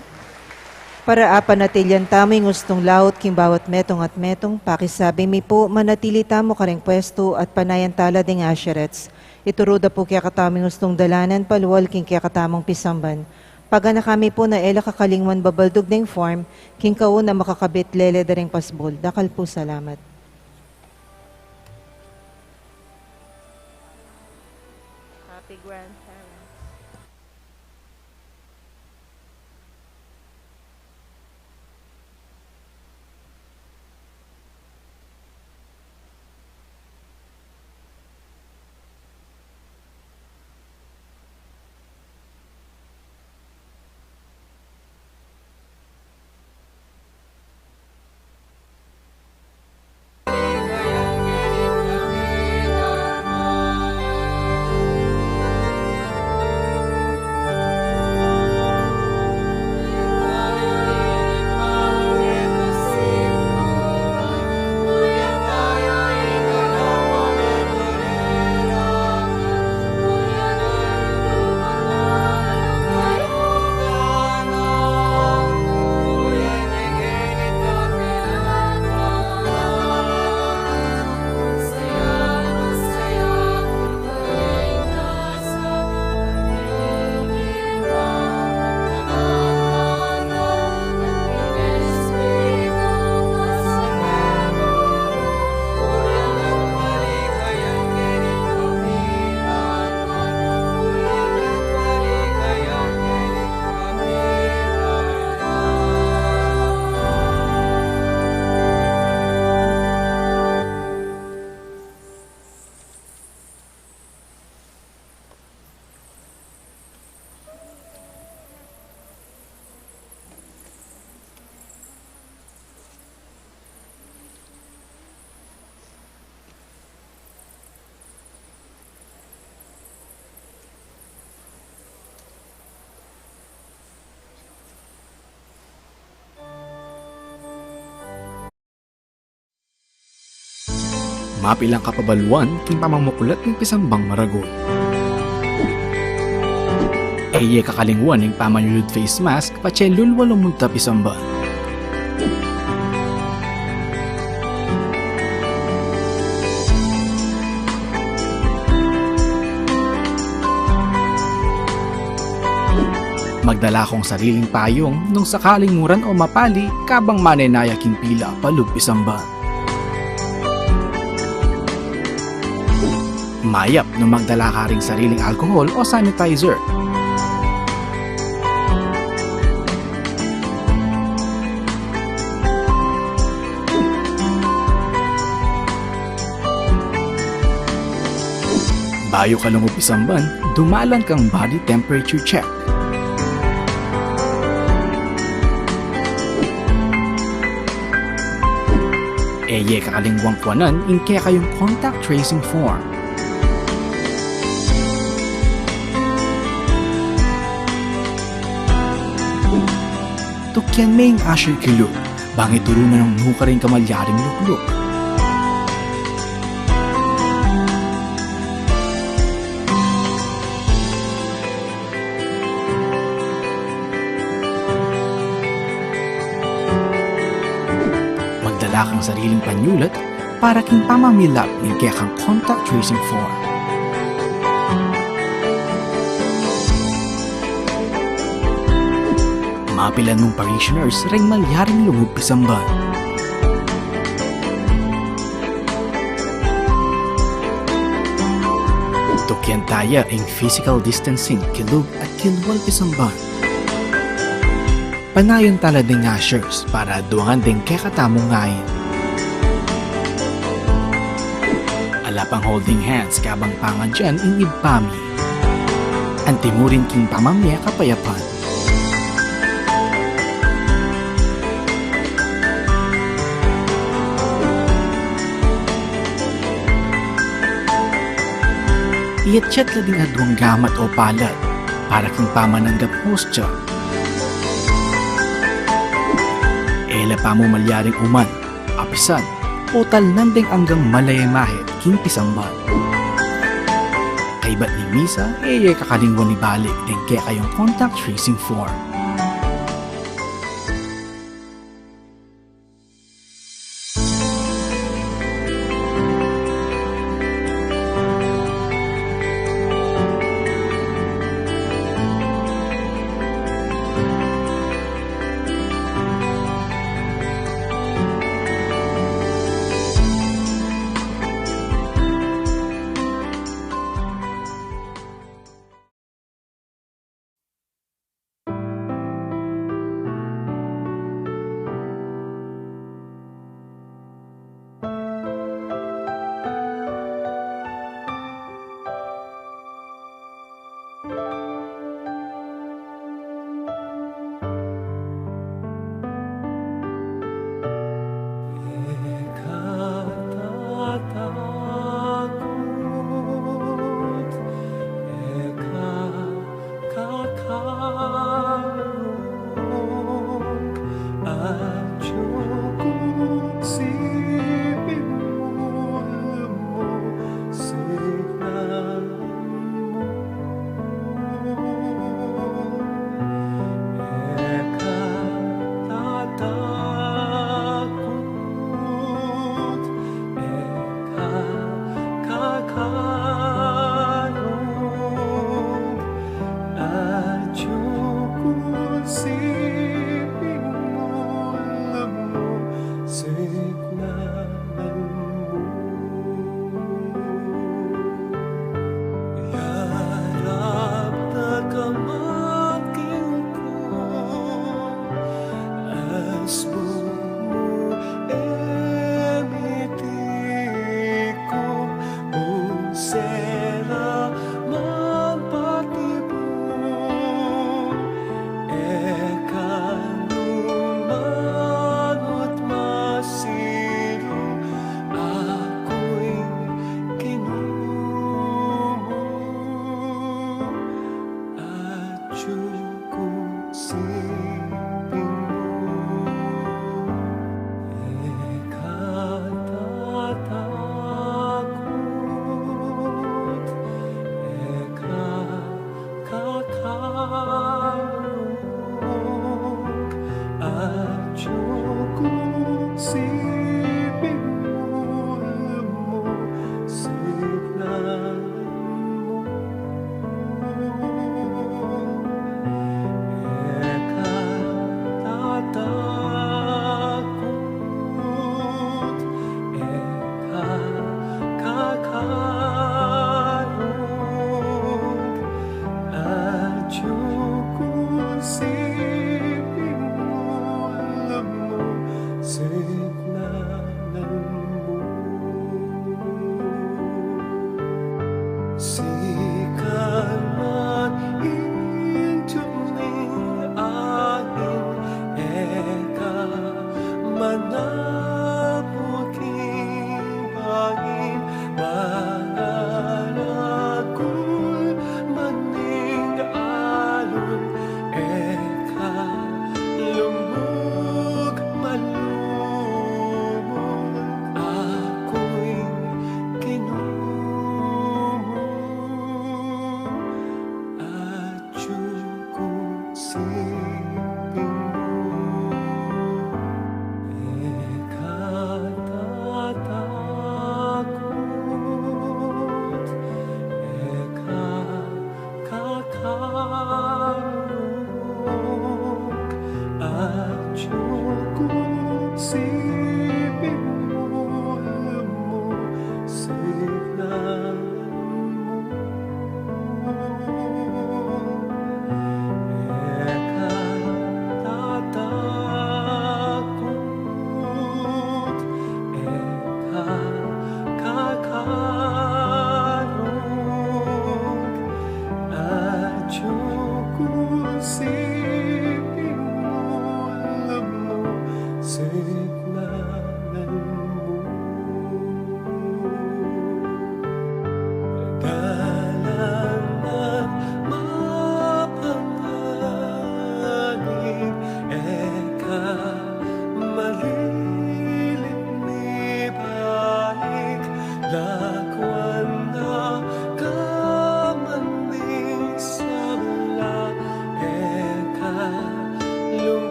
Para apanatilian tamu ing ustung laut king bawat metung at metung, pakisabi mi pu, manatili tamu karing pwestu at panayan tala ding usherettes. Ituru da pu kekatamu ing ustung dalanan palual king kekatamung pisamban. Paganaka mi pu na e la kakalingwan babaldug deng form king kauna makakabit lele da ring pasbul. Dakal pu salamat. Happy grandparents. Mapilang kapabaluan king pamamuklat ning pisambang maragul. E ye kakalingwan ing pamanyulud face mask patse lulwal o munta pisamban. Magdala kong sariling payung nung sakaling muran o mapali kabang manenaya king pila palub pisamban. Mayap nung magdala ka ring sariling alkohol o sanitizer. Bayu ka lungub pisamban, dumalan kang body temperature check. E ye kakalingwan kuanan ing kekayung contact tracing form. Tukian me ing usher kilub, bang ituru na nung nukarin kamalyaring lukluk. Magdala kang sariling panyulat para king pamamilap ning kekang contact tracing form. Mapilan mung parishioners reng malyaring lungub pisamban. Tukian taya ing physical distancing kilub at kilwal pisamban. Panayan tala deng ushers para duangan deng kekatamung ngeni. Ala pang holding hands kabang pangadyan ing Ibpa mi. Antimurin king pamamie kapayapan. Iyatyat la ding aduang gamat o palad para king pamananggap hostya. E la pamu malyaring uman, apisan, o talnan deng anggang malaya mahit king pisamban. Kaybat ning misa, e ye kakalingwan ibalik deng kekayung contact tracing form.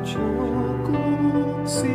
Cukup si